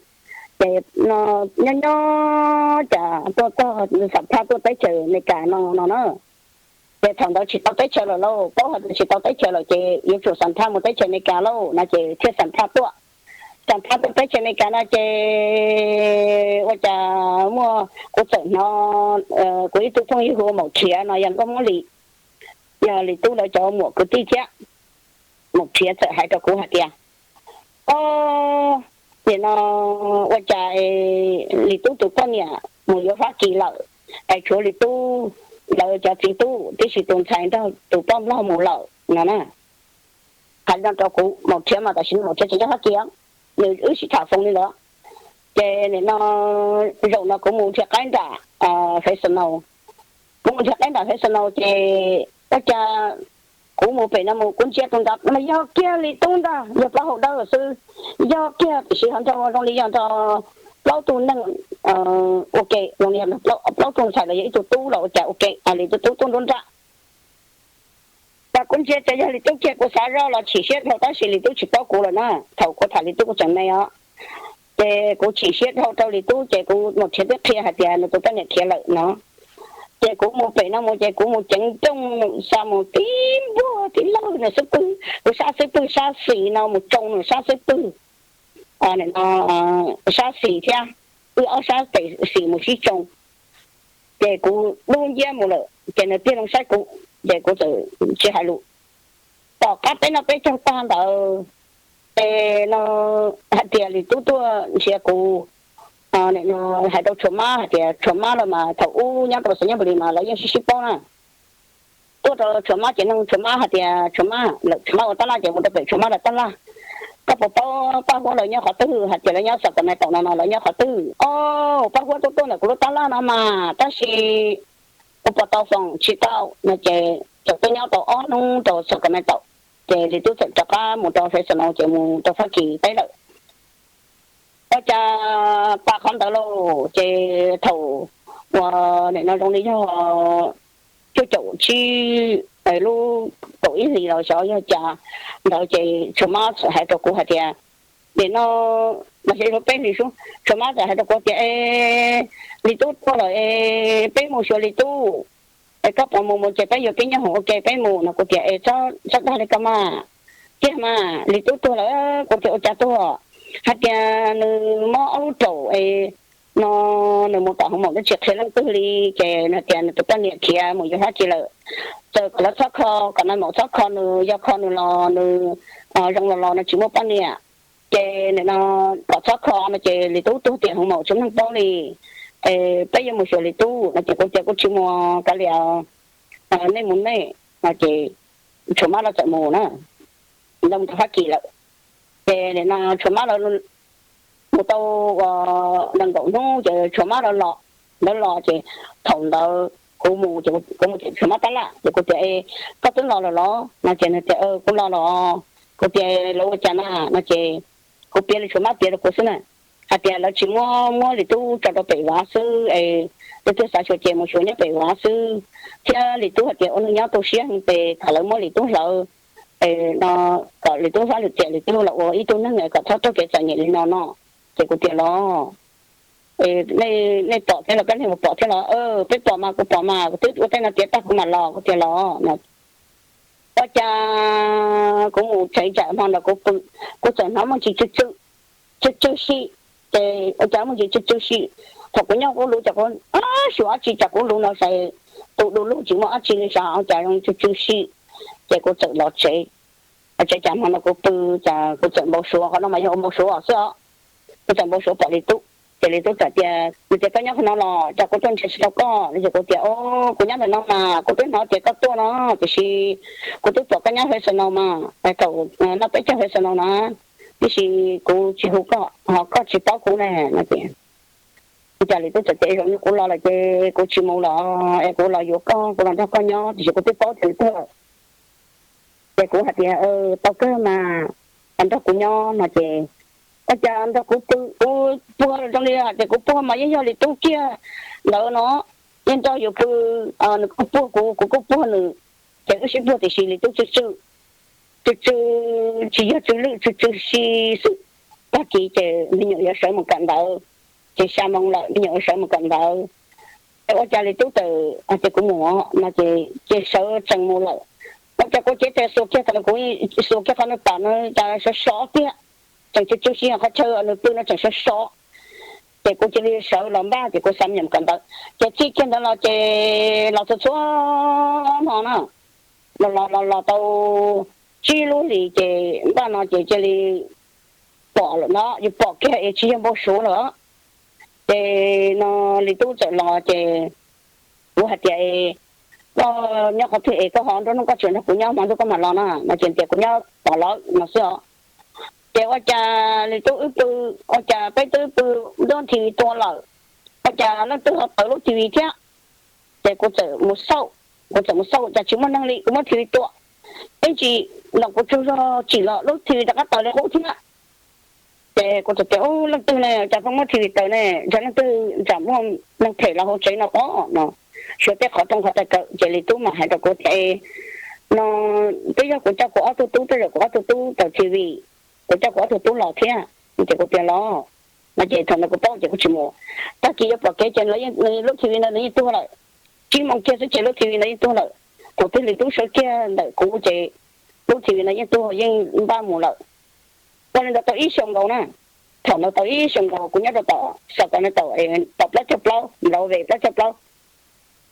Ces no nyob nyob cas tuaj txog xam phaj tuaj teb chaws Amelikas no no na. Ces thaum ntawd tsis tau teb chaws lawm lauj, paub hais tias tsis tau teb chaws lawm ces yuav tsum xam phaj mus teb chaws Amelikas lauj no ces thiaj xam phaj tuaj. Xam phaj tuaj teb chaws Amelikas no ces ua cas muaj, kuv txawm hnov kuv ib tug phooj ywg hu ua Maum Rhiav no yog nkauj Hmoob Lis, yog Lis Tub lawv cov muam kwv tij thiab. Maum Rhiav txawm hais rau kuv hais tias, o, nim no ua cas Lis Tub tus poj niam mus yuav Fab Kis lawm, es tshuav Lis Tub lawv cov txiv tub tib si tus ntxhais nrog tus poj nplog mus lawm no na. Hais li no rau kuv, Maum Rhiav mas tam sim no Maum Rhiav tseem nyob Fab Kis, nws wb sib tham foos li ntawd. Ces nim no zaum no kuv mus nrhiav qaib nram Fresno, kuv mus nrhiav qaib nram Fresno ces ua cas kuv mus pem no mus kuv ntsia tus ntawd mas yog kiag Lis Tub ntag, yog plaub hau dawb xwb, yog kiag tiam sis ho nrog zoo li yog nrog plaub tug neeg ua ke, zoo li plaub tug ntxhais los yog ib tug tub los ua cas ua ke, Lis Tub tub tuaj nruab nrab. Cas kuv ntsia ces yog Lis Tub kiag, kuv xav zoj los chim siab dhau tab sis Lis Tub tsis paub kuv lawm na, thaum kuv tham Lis Tub kuv tseem me os. Ces kuv chim siab dhau rau Lis Tub ces kuv, Maum Rhiav twb qhia hais tias nws tus poj niam khiav lawm no. Ces kuv mus pem no mus ces kuv mus ceev nrooj xa mus tib npuag tib lawg nws xub pwg, kuv sab xub pwg sab xis no mus tsoo nws sab xub pwg, sab xis thiab, wb ob sab tes xis mus sib tsoo. Ces kuv dub nciab mus lawm ces nws tig loo saib kuv, ces kuv txawm tsis hais lus. Tom qab peb noj peb caug tag ntawd, ces no hais tias Lis Tub tuaj nrhiav kuv, hais rau Tshuas Mab hais tias Tshuas Mab los mas thaum ub nyob rau Xais Nyab Npus Lis mas lawv yeej sib sib paub na. Tuaj rau Tshuas Mab ces nug Tshuas Mab hais tias Tshuas Mab, lawm Tshuas Mab ua tab laj ces mus rau pem Tshuas Mab lawv tab laj, koj puas paub Paj Huab lawv nyob qhov twg, hais tias lawv nyob Xas Kas Mes Taum no no, lawv nyob qhov twg? O, Paj Huab tuaj tuaj ntawm kuv lub tab laj no mas tab sis kuv puas tau foom tsis tau no ces txawm tuaj nyob tau ob hnub rau Xas Kas Mes Taum, ces Lis Tub txawm rov qab mus rau Fresno ces mus rau Fab Kis teb lawm. Ua cas tas qhov ntawd lauj ces thaum uas nim no zoo li yog cuaj caum tsib, lub kaum ib hlis los xyov yog cas ntawd ces Tshuas Mab txawm hais rau kuv hais tias, nim no mas xyov yuav peb hlis sub, Tshuas Mab txawm hais rau kuv tias, e, Lis Tub tuaj lawm es peb mus xyuas Lis Tub, es koj puas mus? Mus ces peb yuav pib nyob hoom ua ke peb mus no. Kuv tias, e, txhob dag li ko mas, tiag mas Lis Tub tuag lawm. Kuv tias, ua cas tuag? Hais tias nws mob ob lub raum es no, nws mus tom hoov maum twb tsis qhia leej twg li, ces nws tias nws tus poj niam khiav mus yuav Fab Kis lawm. Txawm kom lawv txhob kho, kom nais maum txhob kho nws, yog kho nws los nws zoo los los nws tsis muaj poj niam. Ces nim no kom txhob kho no ces Lis Tub tuag tias hoov maum tsis muaj neeg paub li. Es peb yuav mus xyuas Lis Tub no ces kuv tias kuv tsis mus, kav liam, nej mus nej no ces Tshuas Mab lawv txawm mus na, lawv mus rau Fab Kis lawm. Ces nim no Tshuas Mab lawv mus tau nees nkaum hnub ces Tshuas Mab lawv los, lawv los ces thaum ntawd kuv mus ces kuv mus ces Tshuas Mab tab laj ces kuv tias, e, koj twb los lawm los no ces nws tias, kuv los los. Kuv tias, lawv ua cas na no ces kuv piav li Tshuas Mab piav rau kuv xwb na, hais tias lawv tsis muab, muab Lis Tub tso rau pem Vav xwb es leej twg xav xyuas ces mus xyuas nyob pem Vav xwb, thiab Lis Tub hais tias ua neej nyob tu siab heev ces kom lawv muab Lis Tub hlawv, no, kom Lis Tub hlab lwm tiam Lis Tub los ua ib tug neeg kom txhob raug kev txom nyem li no no. Ces kuv tias, los, nej pom thiab los koj niag mus pom thiab los? Peb pom mas, kuv pom mas, kuv twb ua tej no tiav tag kuv mam los. Kuv tias, los no. Ua cas kuv mus tsev tsam hmo ntawd kuv pw, kuv txawm hnov muaj ntsis tsw tsw, tsw tsw sim, ces ua cas muaj ntsis tsw tsw sim. Thaum kuv nyob kuv luv ces kuv, xyuas dab tsi cas kuv luv no ces tus du lug tsis muaj dab tsi li sav, ua cas zoo tsw tsw sim. Ces kuv txawm los tsev, los tsev tsam hmo no kuv pw, cas kuv txawm npau suav, qhov no mas yog ua npau suav xwb os. Kuv txawm npau suav pom Lis Tub. Ces Lis Tub txawm tias, Yog tias koj nyob qhov no los cas kuv tuaj nrhiav tsis tau koj? Ces kuv tias, O, kuv nyob ntawm no mas kuv twb hnov tias koj tuaj no, tiam sis kuv twb pom koj nyob Fresno mas, thaum noj peb caug Fresno na, tiam sis kuv tsis hu koj, ho koj tsis paub kuv ne, no ces. Ua cas Lis Tub txawm tias, Zaum no kuv los lawm ces kuv tsis mus lawm, es kuv los yuav koj, kuv los nrog koj nyob, tiam sis kuv twb paub tias nws tuag lawm. Ces kuv hais tias, Tau kawg mas, nrog kuv nyob no ces, Ua cas nrog kuv pw, kuv puag zoo li hais tias kuv puag mas yeej yog Lis Tub kiag ntawd no, yeej nrog yus pw, nws kuj puag kuv, kuv kuj puag nws, ces wb sib puag tiam sis Lis Tub tsw tsw, tsw tsw tsis yog tsw lwj, tsw tsw si xwb. Tag kis ces me nyuam yuav sawv mus kawm ntawv, ces xya moo lawm me nyuam yuav sawv mus kawm ntawv. Ces ua cas Lis Tub txawm hais tias, Kuv mus, no ces, ces sawv tsees mus lawm. Ua cas kuv cev tes xuas kiag thaum no, kuv xuas kiag qhov nws pam no cas sov sov tiag, tseem tsw tsw si qhov chaw nws pw no tseem sov sov. Ces kuv cia li sawv los npaj ces kuv xav me nyuam kawm ntawv, ces txij kiag ntawd los ces los txhua txhua hmo na, los los los los tau tsib lub hlis ces npaj no ces cia li pom lawm no, yus pom kiag es tsis yog npau suav lawm. Ces no Lis Tub txawm los ces kuv hais tias, Koj nyob qhov twg es koj ho nruab hnub koj tseem nrog kuv nyob, hmo ntuj koj mam los na, no ces tias, Kuv nyob tom lawm no xwb os. Ces ua cas Lis Tub wb pw, ua cas peb twb pw nrog T V tua lawm, ua cas leej twg ho tawm lub T V thiab. Ces kuv txawm mus xauj, kuv txawm mus xauj cas tsis muaj neeg li, kuv muab T V tua ib ntsis los kuv tsaug zog tsim los lub T V rov qab tawm li qub thiab. Ces kuv txawm tias, Ub, leej twg ne, cas pheej muab T V tawm ne, ntshe leej twg ntshe muaj neeg phem los hauv tsev no pob no, xyuas tej qhov rooj qhov taw kawm. Ces Lis Tub mam hais rau kuv tias, No twb yog kuv coj kuv ob tug tub, tej zaum kuv ob tug tub tawm T V, kuv coj kuv ob tug tub los thiab. Ces kuv tias, Los. No ces thaum ntawd kuv paub ces kuv tsis mus. Tag kis yuav pom kev ces nws lub T V ntawd nws yeej tuag lawm. Tsib moos kiag xwb ces lub T V ntawd yeej tuag lawm. Thaum twg Lis Tub sawv kiag ntawm kuv ces lub T V ntawd yeej tuag, yeej npaj mus lawm. Ua li ntawd tau ib xyoos nkaus na. Thaum ntawd tau ib xyoos nkaus kuv nyob rau tom Sacramento, tom plaub caug plaub, Broadway plaub caug plaub.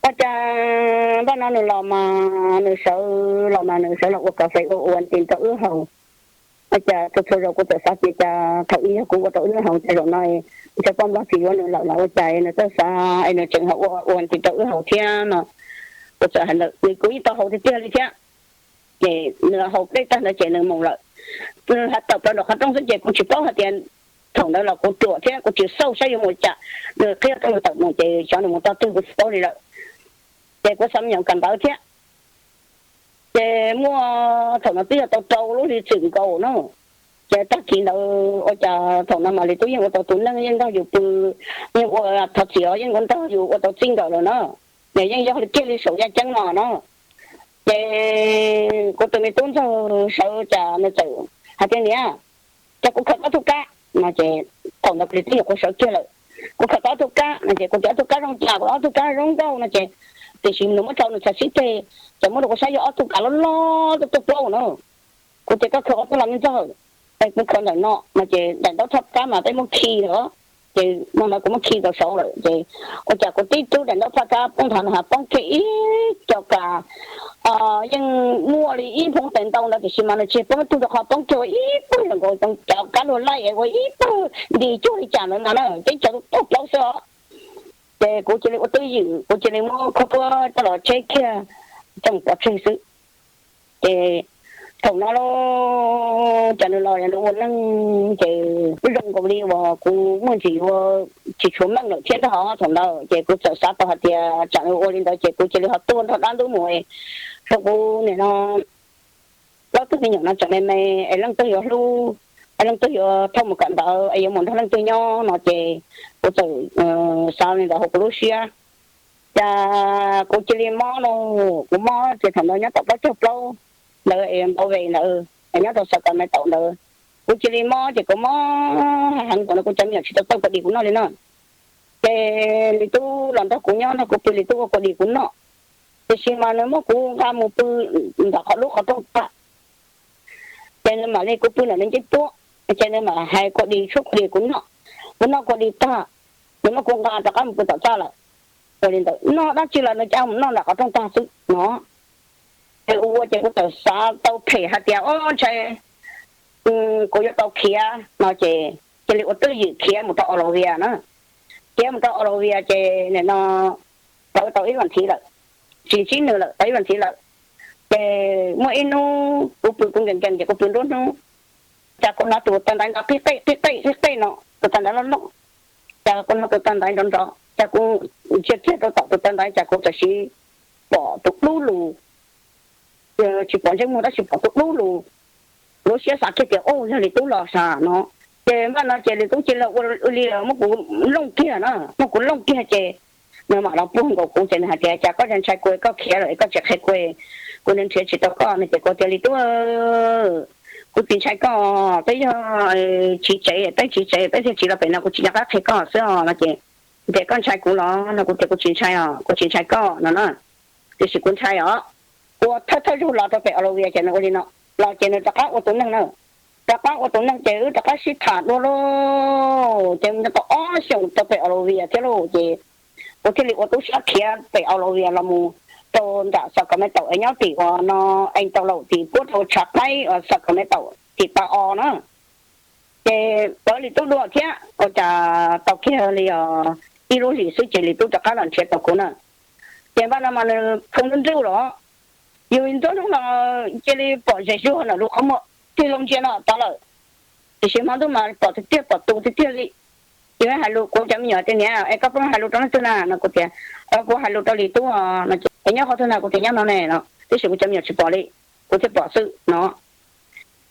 Ua cas npaj no nws los mas nws sawv los mas nws sawv los ua kas fes ua Ovaltine rau wb haus. Ua cas txhua txhua zaus kuv txawm xav tias cas thaum ub yog kuv ua rau wb haus, cas zaum no ntshe poj nplog tsis yuav nws lawm los ua cas nws txawj xav es nws tseem ho ua Ovaltine rau wb haus thiab no. Kuv txawm hais ntawd, kuv yeej tau haus tiag tiag li thiab. Ces nws haus dej tag ntawd ces nws mus lawm. Nws hais tawm plaws nram qhov rooj xwb ces kuv tsis paub hais tias, thaum ntawd los kuv ruam thiab kuv tsis xauj saib yuav mus cas, nws qhib qhov rooj tawm mus ces xyov nws mus tog twg kuv tsis paub li lawm. Ces kuv xav me nyuam kawm ntawv thiab. Ces muaj thaum no twb yog tau rau lub hli txwm nkaus na. Ces tag kis ntawd ua cas thaum no mam li twb yeej ua tau tus neeg yeej nrog yus pw, yeej ua thov txim os, yeej ua nrog yus ua tau txij nkawm lawm na. Nws yeej yog kiag li saum yaj ceeb no no. Ces kuv tus me tub ntxawg sawv cas nws txawm hais tias, Niam, cas kuv khaws tau ob tug kab no ces thaum ntawd kuv twb nyuam qhuav sawv kiag lawm. Kuv khaws tau ob tug kab no ces kuv tias, Ob tug kab zoo cas? Kuv tias, Ob tug kab zoo nkauj no ces, tiam sis nws muab rau nws chav sib teg, ces muab rau kuv saib yog ob tug kav loj loj tuaj tuaj plaub na. Kuv tias, Koj khaws qhov twg los me ntxawg? Es kuv khaws ntawm no no ces daim ntaub thaj kab mas peb muab khi lawm, ces no mas kuv muab khi tau saud lawm ces ua cas kuv tib rub daim ntaub thaj kab poob nthav no poob kiag ib co kas, yeej muaj li ib phoob tes ntau ntawd tiam sis mas nws tsis poob tug rau qhov poob kiag ua ib pawg zoo nkaus cov kab luag laij es ua ib pawg nti cuag li cas ntawd no na, teb chaws tuaj plaub xwb os. Ces kuv cia li ua twj ywm, kuv cia li muab khaub puab coj los tsheb kiag coj mus pov tseg xwb. Ces thaum no los cas nws los nws ua neeg ces zoo nkaus li uas kuv muaj ntsis yuav tsis tshuav meej lawm thiab ntag. Thaum ntawd ces kuv txawm xav tau hais tias tsam nws ua li ntawd ces kuv cia li ho tuaj nrog dab ntub mus, rau kuv nim no plaub tug me nyuam no tseem me me es leej twg yuav hlub, es leej twg yuav thauj mus kawm ntawv es yuav mus nrog leej twg nyob no ces kuv txawm xav li ntawd hauv kuv lub siab. Cas kuv cia li mob lauj, kuv mob ces thaum ntawd nyob tom plaub caug plaub ntawd es npau ve ntawd es nyob rau Sacramento ntawd. Kuv cia li mob ces kuv mob heev thaum ntawd kuv cov me nyuam tsis tau txawj kua dis kuv noj li na. Ces Lis Tub los nrog kuv nyob, nrog kuv pw, Lis Tub ua kua dis kuv noj. Tiam sis mas nws muab kuv nqa mus pw nram qhov lub qhov rooj tag, ces nws mam li, kuv pw nram nws ncej puab, ces nws mam hais kua dis, tshuab kua dis kuv noj. Kuv noj kua dis tag, nws muab kuv nqa rov qab mus pw tom txaj lawm. Ua li ntawd noj dab tsi los nws cav mus noj nram qhov rooj tag xwb no. Ces ua ua ces kuv txawm xav tau phem hais tias, Ob, ntshai kuv yuav tau khiav no ces cia li ua twj ywm khiav mus rau Olavia na. khiav mus rau Australia ces nim no tau tau ib vas thiv lawm, tsis ntsib nws lawm tau ib vas thiv lawm. Ces muaj ib hnub kuv pw kuv nkees nkees ces kuv pw nruab hnub, cas kuv hnov tus taw ntaiv nrov qij qej qij qej qij qej no, tus taw ntaiv loj loj. Cas kuv hnov tus taw ntaiv nrov nrov, cas kuv ntsia kiag rau tom tus taw ntaiv cas kuv txawm sis pom tus dub lug, tsis pom ntsej muag tab sis pom tus dub lug. Lub siab xav kiag tias, Ub, yog Lis Tub los sav no. Ces npaj no ces Lis Tub cia li ua li muab kuv looj kiag na, muab kuv looj kiag ces nws mam los puag nkaus kuv ces nws hais tias, Cas koj ntshai kuv, koj khiav lawm koj tsis qhia kuv, kuv nrhiav tsis tau koj no. Ces kuv tias, Lis Tub, kuv tsis ntshai koj, peb yog tsiv tsev, peb tsiv tsev peb thiaj tsiv los pem no, kuv tsis nco qab qhia koj xwb os no. Ces tias, Koj ntshai kuv los no? Kuv tias, Kuv tsis ntshai os, kuv tsis ntshai koj no na, tiam sis kuv ntshai os. Ua thawj thawj zaug los rau pem Australia ces nws ua li no, los ces nws rov qab ua tus neeg na, rov qab ua tus neeg ces wb rov qab sib tham dua lauj. Ces tau ob xyoos rau pem Australia thiab lauj, ces kuv thiaj li ua tub sab khiav pem Australia los mus rau nram Sacramento es nyob tim uas no, es tau laum tim puab rau tshav qaib uas Sacramento tim tau os na. Ces pawv Lis Tub dua thiab ua cas tau kiag li os ib lub hlis xwb ces Lis Tub rov qab los nrhiav tau kuv na. Ces npaj no mas nws phoo nruj nruj los, yus nruab hnub no cia li pom zem zuag ntawm lub qhov muag tig loo ntsia no tod lawm. Tiam sis hmo ntuj mas pom tiag tiag, pom tus tiag tiag li. Ces hais lus, kuv cov me nyuam tias, Niam, es koj pheej hais lus rau leej twg na no? Kuv tias, Kuv hais lus rau Lis Tub no. Es nyob qhov twg na? Kuv tias, Nyob no ne no, tiam sis kuv cov me nyuam tsis pom li, kuv thiaj pom xwb no.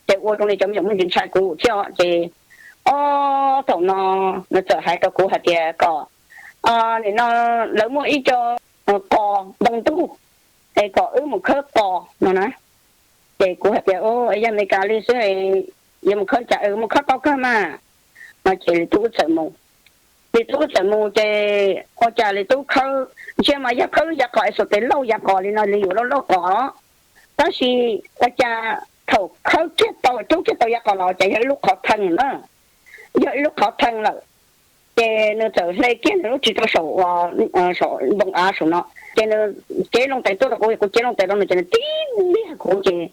Ces ua zoo li cov me nyuam muaj ntsis ntshai kuv thiab os. Ces ob thaum no nws txawm hais rau kuv hais tias kom, nim no lawv muaj ib co qos ntoo ntuj es kom wb mus khawb qos no na. Ces kuv hais tias, Yog Amelikas li xwb, yuav mus khawb cas, mus khawb tau kawg mas no. Ces Lis Tub wb txawm mus, Lis Tub wb txawm mus ces ua cas Lis Tub khawb, ntsia mas yog khawb yav qos es xuas tes lauj yav qos li no li yus lauj lauj qos, tab sis ua cas thaum khawb kiag tau, rub kiag tau yav qos los cas yog ib lub qhov thee na, yog ib lub qhov thee lawm. Ces nws txawm hle kiag nws lub ris rau saum, saum npoo av saum no, ces nws cev loo tes tuaj rau kuv, kuv cev loo tes rau nws ces nws tib ntiag kuv ces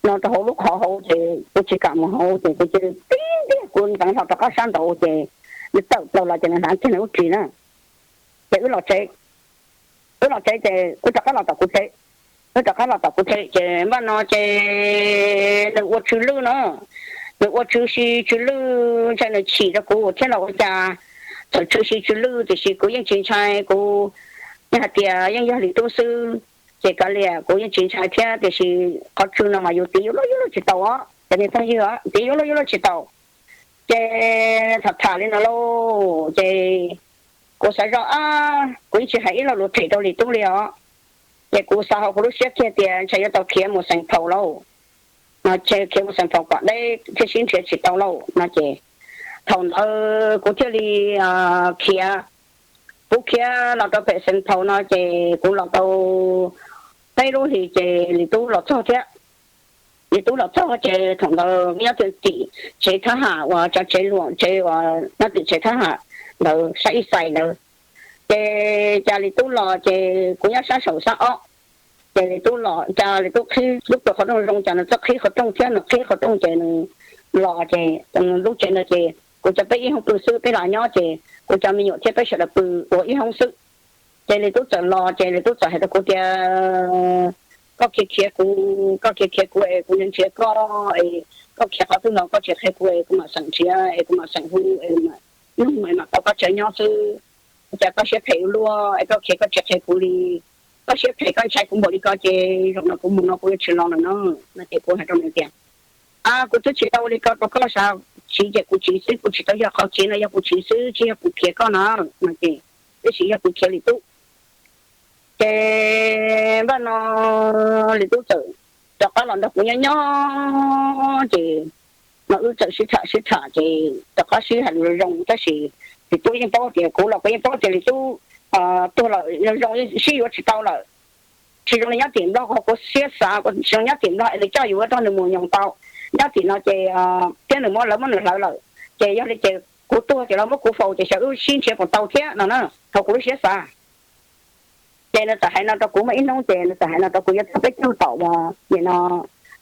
no rau hauv lub qhov hauv ces kuv tsis kam mus hauv ces kuv cia li tib ntiag kuv ntxeev hlo rov qab sab nraud ces nws tawm plaws los ces nws hnav kiag nws lub ris na. Ces wb los tsev, wb los tsev ces wb rov qab los tom kuv tsev, wb rov qab los tom kuv tsev ces npaj no ces nws ua tsw lwj no, nws ua tsw si tsw lwj ntshai nws chim rau kuv thiab los ua cas, txawm tsw si tsw lwj tiam sis kuv yeej tsis ntshai, kuv yeej hais tias yeej yog Lis Tub xwb. Ces kav liam kuv yeej tsis ntshai thiab tiam sis qhov tsw no mas yus tiv yuav luaj yuav luaj tsis tau os, cov niag phooj ywg, tiv yuav luaj yuav luaj tsis tau. Ces tham tham li no lauj ces kuv xav zoj ab, kuv yeej tsis hais ib lo lus phem rau Lis Tub li os. Ces kuv xav hauv kuv lub siab kiag tias ntshe yuav tau khiav mus Xeem Phaus lauj, no ces khiav mus Xeem Phaus kom deb thiaj sib nrhiav tsis tau lauj no ces thaum ntawd kuv thiaj li khiav, kuv khiav los rau pem Xeem Phaus no ces kuv los tau peb lub hlis ces Lis Tub los txog thiab. Lis Tub los txog ces thaum ntawd nyob tim tsev thab ham uas tsev luam tsev uas nyob tim tsev thab ham ntawd sab ib xais ntawd. Ces cas Lis Tub los ces kuv nyob sab saum sab ob, ces Lis Tub los cas Lis Tub qhib lub qhov rooj zoo cas nws txawj qhib qhov rooj thiab nws qhib qhov rooj ces nws los ces lub tsev ntawd ces kuv cov peb ib hoob pw xwb, peb los nyob ces kuv cov me nyuam thiab peb sawv daws pw ua ib hoob xwb. Ces Lis Tub txawm los ces Lis Tub txawm hais rau kuv tias, Koj khiav khiav kuv, koj khiav khiav kuv es kuv nrhiav koj es koj khiav qhov twg los koj tsis qhia kuv es kuv mam xeem nrhiav es kuv mam xeem hu es mam nug es mam tau koj tsev nyob xwb. Cas koj siab phem ua luaj es koj khiav koj tsis qhia kuv li? Koj siab phem koj ntshai kuv npaum li ko ces zaum no kuv mus no kuv yuav tsis los lawm no. No ces kuv hais rau nws tias, A, kuv twb tsis tau ua li ko rau koj sav, tsiv ces kuv tsiv xwb, kuv tsis tau yog qhov tsiv no, yog kuv tsiv xwb tsis yog kuv khiav koj na. No ces, tiam sis yog kuv khiav Lis Tub. Ces npaj no Lis Tub txawm rov qab los nrog kuv nyob nyob ces no wb txawm sib tham sib tham ces rov qab sib hais lus zoo tab sis Lis Tub yeej paub tias kuv los kuv yeej paub tias Lis Tub tuag lawm, zoo sib yuav tsis tau lawm. Tsis zoo li nyob tim Nplog, kuv siab xav, tsis zoo nyob tim Nplog es nws coj yus ua rog nws mus nyoos tau. Nyob tim no ces thiab nws muab, lawv muab nws hlawv lawm, ces yog li ces kuv tuag ces lawv muab kuv faus ces xyov wb sib nrhiav puas tau thiab no na, thaum kuv lub siab xav. Ces nws txawm hais no rau kuv muaj ib hnub ces nws txawm hais no rau kuv yuav txog peb caug tom nim no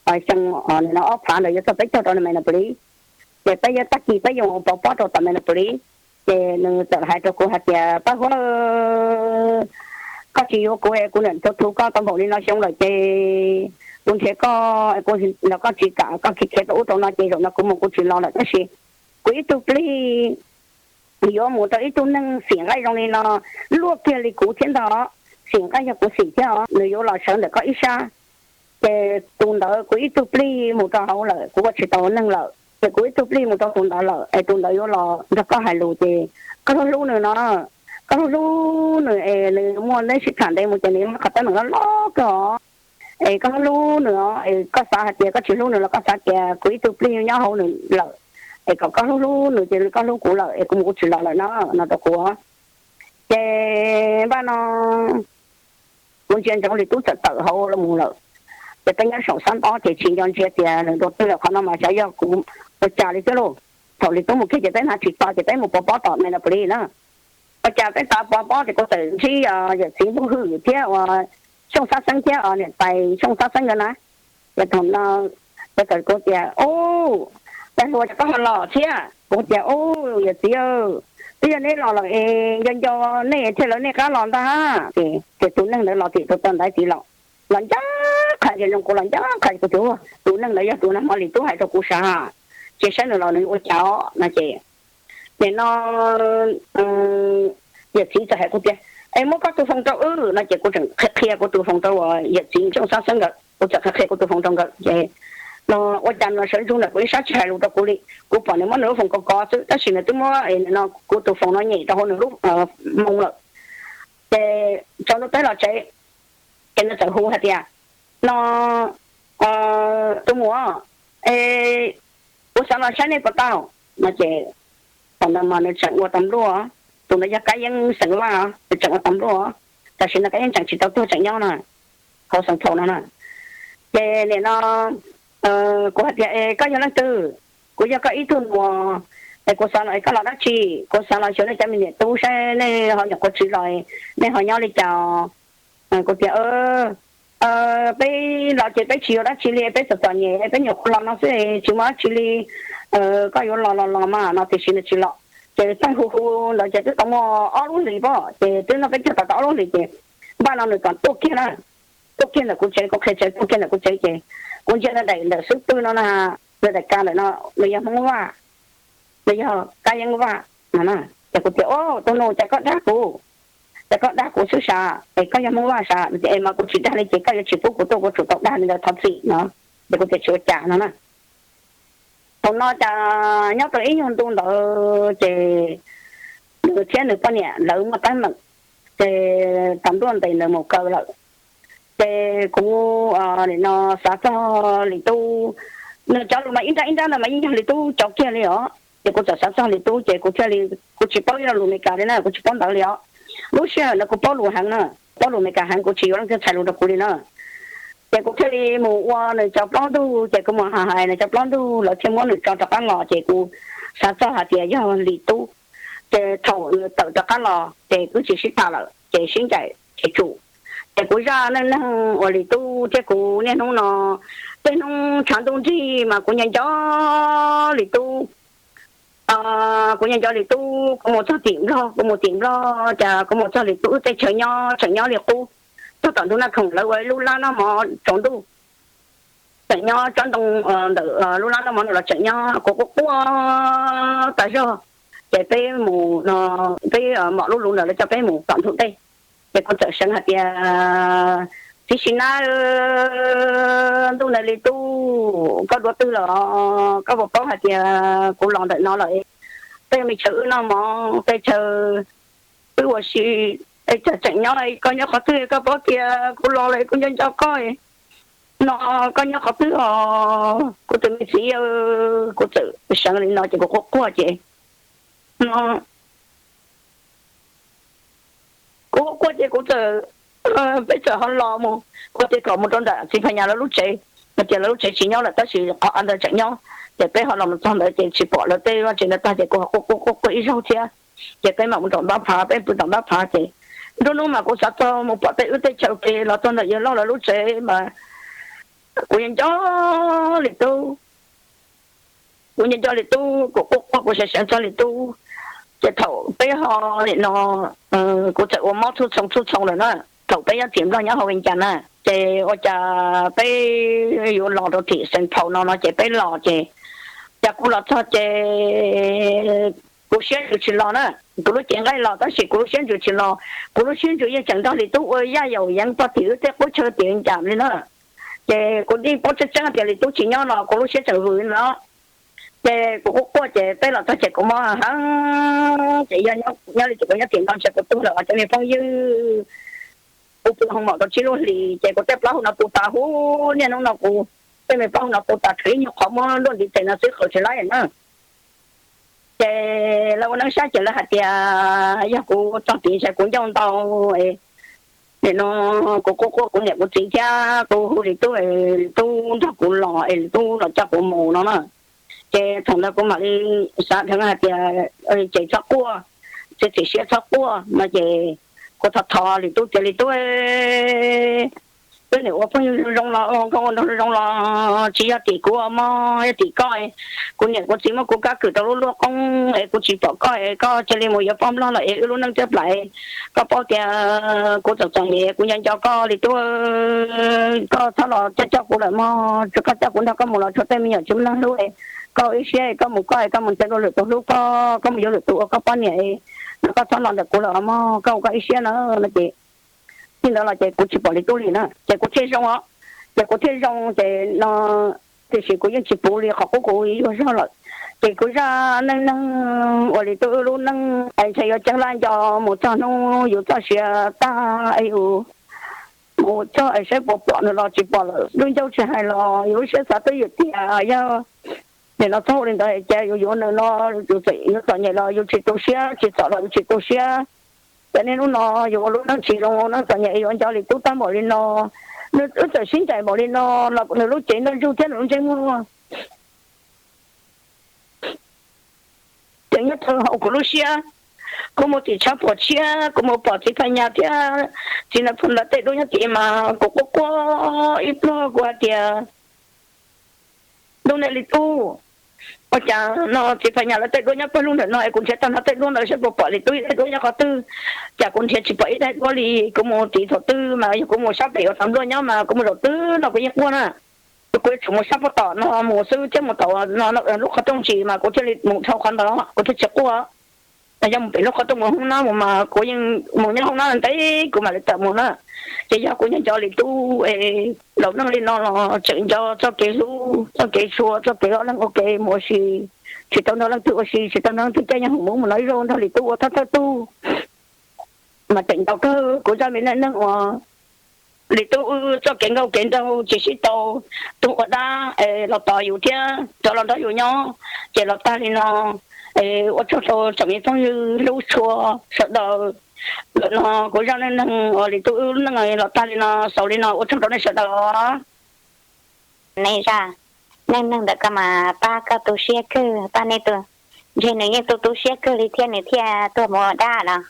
xyoo, nim no ob phav ntawd yuav txog peb caug rau Minneapolis. Ces peb yuav tag kis peb yuav mus pov pob rau tom Minneapolis. Ces nws txawm hais rau kuv hais tias, Paj Huab, koj tsis yuav kuv es kuv niam tus thu koj tau npaum li no xyoo lawm ces kuv nrhiav koj es kuv nrog koj tsis kam, koj khiav khiav tau ub tau no ces zaum no kuv mus kuv tsis los lawm. Tab sis kuv ib tug plig yuav mus rau ib tug neeg xim nqaij zoo li no, luaj kiag li kuv thiab ntag. Xim nqaij yog kuv xim thiab os, nws yuav los sawv ntawm koj ib sab. Ces tus ntawd kuv ib tug plig mus rau hauv lawm, kuv ua tsis tau neeg lawm, ces kuv ib tug plig mus rau tus ntawd lawm es tus ntawd yuav los nrog koj hais lus ces koj hlub hlub nws no, koj hlub hlub nws es nws muaj neb sib tham ntev mus ces nws muaj qhov teeb meem loj loj kawg os. Es koj hlub hlub nws os, es koj xav hais tias koj tsis hlub nws los koj xav tias kuv ib tug plig nyob hauv nws lawm, es kom koj hlub hlub nws ces koj hlub kuv lawm es kuv mus kuv tsis los lawm no, no rau kuv. Ces npaj no kuv ntsia ntsoov Lis Tub txawm tawm hauv los mus lawm. Ces peb nyob saum sab ntaub ces tsis nco ntsia tias nws dua twg lawm, qhov no mas xyov yog kuv ua cas li thiab lauj. Thaum Lis Tub mus kiag ces peb hnav tsis tau ces peb mus pov pob tom me no pw li na. Ua cas peb tav pov pob ces kuv txawm ntsib Yawm Txiv Npug Hwm thiab uas Xyooj Xab Xeeb thiab niam tais Xyooj Xab Xeeb nkawd na. Ces thaum no kuv txawm kuv tias, Ub, peb hluas, cas koj ho los thiab? Kuv tias, Ub, yawm txiv, twb yog neb los lawm es nco nco nej thiaj lawv nej qab los ntag. Ces tus neeg ntawd los tim tus taw ntaiv tid los, los ncaj qha ces zoo kuv los ncaj qha ces kuv tias, Tus neeg ntawd yog tus nag hmo Lis Tub hais rau kuv sav, ces saib nws los nws ua cas os no ces nim no yawm txiv txawm hais kuv tias, Es muab koj tus foos rau wb no ces kuv tseem qhia qhia kuv tus foos rau uas yawm txiv Xyooj Xab Xeeb nkawd, kuv txawm qhia qhia kuv tus foos rau nkawd ces no ua cas nws sawv ntsug ntawm kuv ib sab tsis hais lus rau kuv li. Kuv pom nws muab nws lub foos kov kov xwb tab sis nws twb muab no kuv tus foos no nyem rau hauv nws lub moo lawm. Ces tsaus ntuj teb los tsev, ces nws txawm hu hais tias, No, tus muam, es kuv xav los saib nej puas tau? No ces thaum ntawd mas nws tseem ua tas npluaj, tus ntawd yog Kab Yeeb xeem Vaj, nws tseem ua tas npluaj, tam sim no Kab Yeeb tseem tsis tau tuag tseem nyob na, hauv Xeev Thaum no na. Ces nim no kuv hais tias, Es koj yog leej twg? Kuv yog koj ib tug muam, es kuv xav los, es koj los dab tsi? Kuv xav los xyuas nej cov me niam tub saib nej ho nyuam qhuav tsiv los, nej ho nyob li cas. Kuv tias, Peb los ces peb tsis yuav dab tsi li, peb txom txom nyem, peb nyuam qhuav los no xwb tsis muaj dab tsi li. Koj yuav los los los mas no, tiam sis nws tsis los. Ces pheej hu hu ntawd ces twb tau muaj ob lub hlis pob, ces twb noj peb caug tau tau ob lub hlis ces npaj no nws kom tuaj kiag na, tuaj kiag ntawm kuv tsev, kuv qhia tsev tuaj kiag ntawm kuv tsev ces kuv ntsia nws daim ntawm xub pwg no na, nws daim ka ntawm no, nws yog Hmoob Vaj, nws yog Kab Yeeb Vaj no na. Ces kuv tias, Ub, tus nus, cas koj dag kuv? Cas koj dag kuv xwb sav? Es koj yog Hmoob Vaj sav? Es mas kuv tsis dag li ces koj yuav tsis pub kuv tuaj, kuv tsum tau dag li ntawd, thov txim no. Ces kuv tias tsis ua cas no na. Thaum no cas nyob rau ib nyuag ntu ntawd ces nws thiab nws poj niam lawv muaj teeb meem, ces tas npluaj ntes nws mus kaw lawm. Ces kuv nim no xav txog Lis Tub, nws cov lus mas ib nrab ib nrab ntawd mas yeej yog Lis Tub cov kiag li os. Ces kuv txawm xav txog Lis Tub ces kuv thiaj li, kuv tsis paub ib lo lus Meskas li na, kuv tsis paub ntawv li os. Lub sij hawm ntawd kuv paub lus heev na, paub lus Meskas heev, kuv tsis yuav leej twg txhais lus rau kuv li na. Ces kuv thiaj li mus ua nws cov plaub ntug, ces kuv mus hais hais nws cov plaub ntug, lawv thiaj muab nws tso rov qab los, ces kuv xav txog hais tias yog Lis Tub. Ces thaum nws tawm rov qab los ces kuv tsis sib tham lawm, ces sib ncaim ces tsum. Ces kuv zaj neej neeg uas Lis Tub thiab kuv niaj hnub no, tej hnub tshav ntuj nrig mas kuv nco nco Lis Tub. Kuv nco nco Lis Tub, kuv mus txog tim Nplog, kuv mus tim Nplog, cas kuv mus txog Lis Tub wb tej chaw nyob tseem nyob li qub. Txog tom ntug Naj Khoom lawv ua ib lub lab noj mov tsaus ntuj, tseem nyob tsob ntoo ntawm lub lab noj mov no los tseem nyob, kuv quaj quaj tas zog. Ces peb mus no, peb mom lub lus ntawd lawv coj peb mus tom ntug dej. Ces kuv txawm seev hais tias, Txiv Sis Nab, ntuj ntawd Lis Tub, koj dua twg los? Koj puas paub hais tias kuv los ntawm no lawm, tej me chaw wb noj mov, tej chaw wb ua si, tej chaw tseem nyob, koj nyob qhov twg koj paub tias kuv los lawm kuv nco nco koj no, koj nyob qhov twg os kuv tus me txiv? Kuv txawm seev li no ces kuv quaj quaj ces no kuv quaj quaj ces kuv txawm, peb txawm ho los mus, kuv tias kom mus rau ntawm txiv Phas Nyas lawv lub tsev, kuv tias lawv lub tsev tsis nyob lawm tab sis qhov av ntawd tseem nyob. Ces peb ho los mus txog ntawd ces tsis pom lawv tej vaj tsev ntawd tag ces kuv ho quaj quaj quaj quaj ib zaug thiab. Ces peb mam mus nram Npab Phav, peb pw nram Npab Phav ces nruab hnub mas kuv xav txog mus pom tej wb tej chaw ces los txog ntawm yawg Lauj lawv lub tsev mas kuv nco nco Lis Tub. Kuv nco nco Lis Tub, kuv quaj quaj kuv seev seev txog Lis Tub. Ces thaum peb ho nim no, kuv txawm ua mob txhua txhoo txhua txhoo lawm na, thaum peb nyob tim Nplog nyob hauv Vees Cas na, ces ua cas peb yuav los rau tim Xeev Phaum no no ces peb los ces, cas kuv los txog ces kuv siab ntsws tsis los na. Kuv lub cev nqaij los tab sis kuv lub siab ntsws tsis los, kuv lub siab ntsws yeej tseem nrog Lis Tub ua yaj yaum yeev pog tim wb tej qub chaw tim Vees Cas li na. Ces kuv yeej paub tseeb tseeb tias Lis Tub tsis nyob los kuv lub siab tseem vwm no. Ces kuv quaj quaj ces peb los txog ces kuv mob heev ces yog nyob li ces kuv nyob tim no ntshe kuv tuag lawm os cov me phooj ywg. Kuv pw hoo maum tau tsib lub hlis ces kuv tej plaub hau no tu tas huv, niaj hnub no kuv tej me plaub hau no tu tas tshuav ib nyuag qhov muab luaj ntiv tes no xwb qaws tsis laib na. Ces lawv ua neeb saib ces lawv hais tias yog kuv txog tid ntshe kuv ncauj ntau. Nim no kuv quaj quaj kuv niam kuv txiv thiab kuv hu Lis Tub, Lis Tub nrog kuv los es Lis Tub los coj kuv mus no na. Ces thaum ntawd kuv mam li xav dheev hais tias ces txhob quaj, txiav txim siab txhob quaj no ces kuv thov thov Lis Tub tias Lis Tub, wb niam ua phooj ywg zoo los nkauj ua nraug zoo los tsis yog tim kuv mog, yog tim koj. Kuv niam kuv txiv muab kuv kab kwm rau lub luaj qoob es kuv tsis pom koj es koj cia li mus yuav poj Nplog lawm es wb lub neej twb plam. Koj paub tias kuv txom txom nyem kuv nco nco koj Lis Tub, koj txhob los coj coj kuv lawm mog, tsuas koj coj kuv nrog koj mus los tshuav tej me nyuam tsis muaj neeg hlub. Koj ua ib siab koj mus koj, koj mus ntsib dua lwm tus hlub koj, koj mus yuav lwm tus ua koj poj niam no koj txhob los ntawm kuv lawm os mog, koj ua koj ib siab na no ces txij ntawd los ces kuv tsis pom Lis Tub li na ces kuv thiaj zoo os. Ces kuv thiaj zoo ces no, tiam sis kuv yeej tsis puv li qhov qub kuv yuag zog lawm. Ces kuv zaj neej neeg uas Lis Tub wb lub neej es ntshe yuav ceeb laj nco mus txog hnub yus txoj sia tag es yus mus txog es saib puas pom nws los tsis pom lawm, lub ncauj tsis hais los yus lub siab xav twb ywm tias yog nim no txhob ua li ntawd ces yus yuav nws no, yus txawm yuav txom nyem los yus tsis tu siab, tsis txom los yus tsis tu siab. Ces niaj hnub no yus ua lub neej tsis zoo, neej txom nyem yuav nco Lis Tub tag npaum li no. Nws wb txawm sib ncaim npaum li no los nws lub cev nrog ntsug thiab nws lub ntsej muag tseem nyob rau hauv kuv lub siab. Kuv mus tim tshav puam tshiab, kuv mus pom txiv Phas Nyas thiab txiv Nais Phoo lawv tej duab nyob tid mas kuv quaj quaj ib pliag kuv hais tias, Ntuj nej li tub, ua cas no txiv Phas Nyas lawv tej duab nyob pawg lug ntawm no es kuv nrhiav tau no tej duab ntawd saib puas pom Lis Tub tej duab nyob qhov twg, cas kuv nrhiav tsis pom ib daim duab li. Kuv mus tim thaum twg mas yog kuv mus sab pem uas tau npluaj nyob mas kuv mus zaum twg no kuv yeej quaj na. Kuv yuav tsum mus sab pob tom no mus xwb thiab mus tom lub qhov rooj ntsis mas kuv thiaj li mus dhau qhov ntawd kuv thiaj tsis quaj. Yog mus pem lub qhov rooj mus hoob nab mus mas kuv yeej mus nyob hoob nab ntev kuv mam li tawm mus na. Ces yog kuv nyob nco Lis Tub es laus neej li no los tseem nco txoj kev hlub, txoj kev tshua, txoj kev ob leeg ua ke mus ua si, tsis tau nrog leej twg ua si, tsis tau nrog leej twg caij nyob hoom mus no ib zaug nrog Lis Tub ua thawj thawj tug. Mas tseem nco kawg kuv zaj me neej neeg uas Lis Tub wb txoj kev nkauj kev nraug tsis sib tau, tug ua dab es los tos yus thiab rov los nrog yus nyob, ces los tag li no. Ua tsaug rau tsoom me phooj ywg hlub tshua sawv daws. Ntawm no kuv zaj neej neeg uas Lis Tub wb lub neej los tag li no, xaus li no, ua tsaug rau nej sawv daws. Nej zaj neej neeg ntawm koj mas pab koj tu siab kawg, pab nej tu, ntshe nws yeej tu tu siab kawg li thiab nws thiaj tuag mus ua dab los,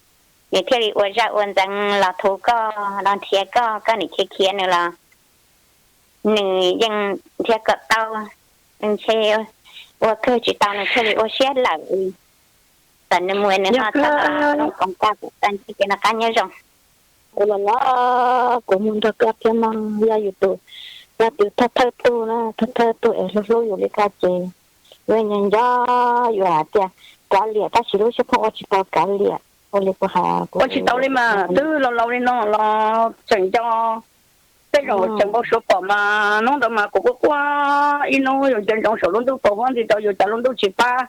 nws thiaj li ua zaj ua ntxeev los thuv koj los nrhiav koj, koj nim khiav khiav nws los nws yeej nrhiav kom tau, ntshe ua kawg tsis tau nws thiaj li ua siab lawm. Tam nws mus nws ho txog koom tag kuv tag ntshe ces noj qab nyob zoo. Kuv los los kuv mus nrog koj thiab no, yog yus tus, yog tus thawj thawj tug na, thawj thawj tug es hlub hlub yus li koj ces yuav nco nco yus hais tias kav liam tab sis lub siab pheej ua tsis tau kav liam. Ua li kuv hais ua tsis tau li mas twb laus laus li no los tseem nco. Tej zaum tseem npau suav pom mas hnub ntawd mas kuv quaj quaj ib hnub yus nco ntsoov saum lub ntuj tau huab ntxi rau yus cas lub ntuj tsis pab.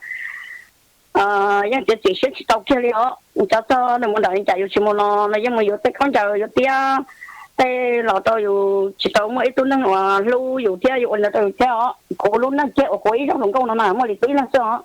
Yeej txiav txim siab tsis tau kiag li os. Cov txog nws mus nram li cas yus tsis mus no, nws yeej mus yuav tej khaub ncaws yuav tiab, tej los rau yus tsis tau muaj ib tug neeg uas hlub yus thiab yuav ua li ntawd rau yus thiab os. Kuv lub neej kiag uas kuv ib zaug hluas nkauj no na muaj Lis Tub ib leeg xwb os.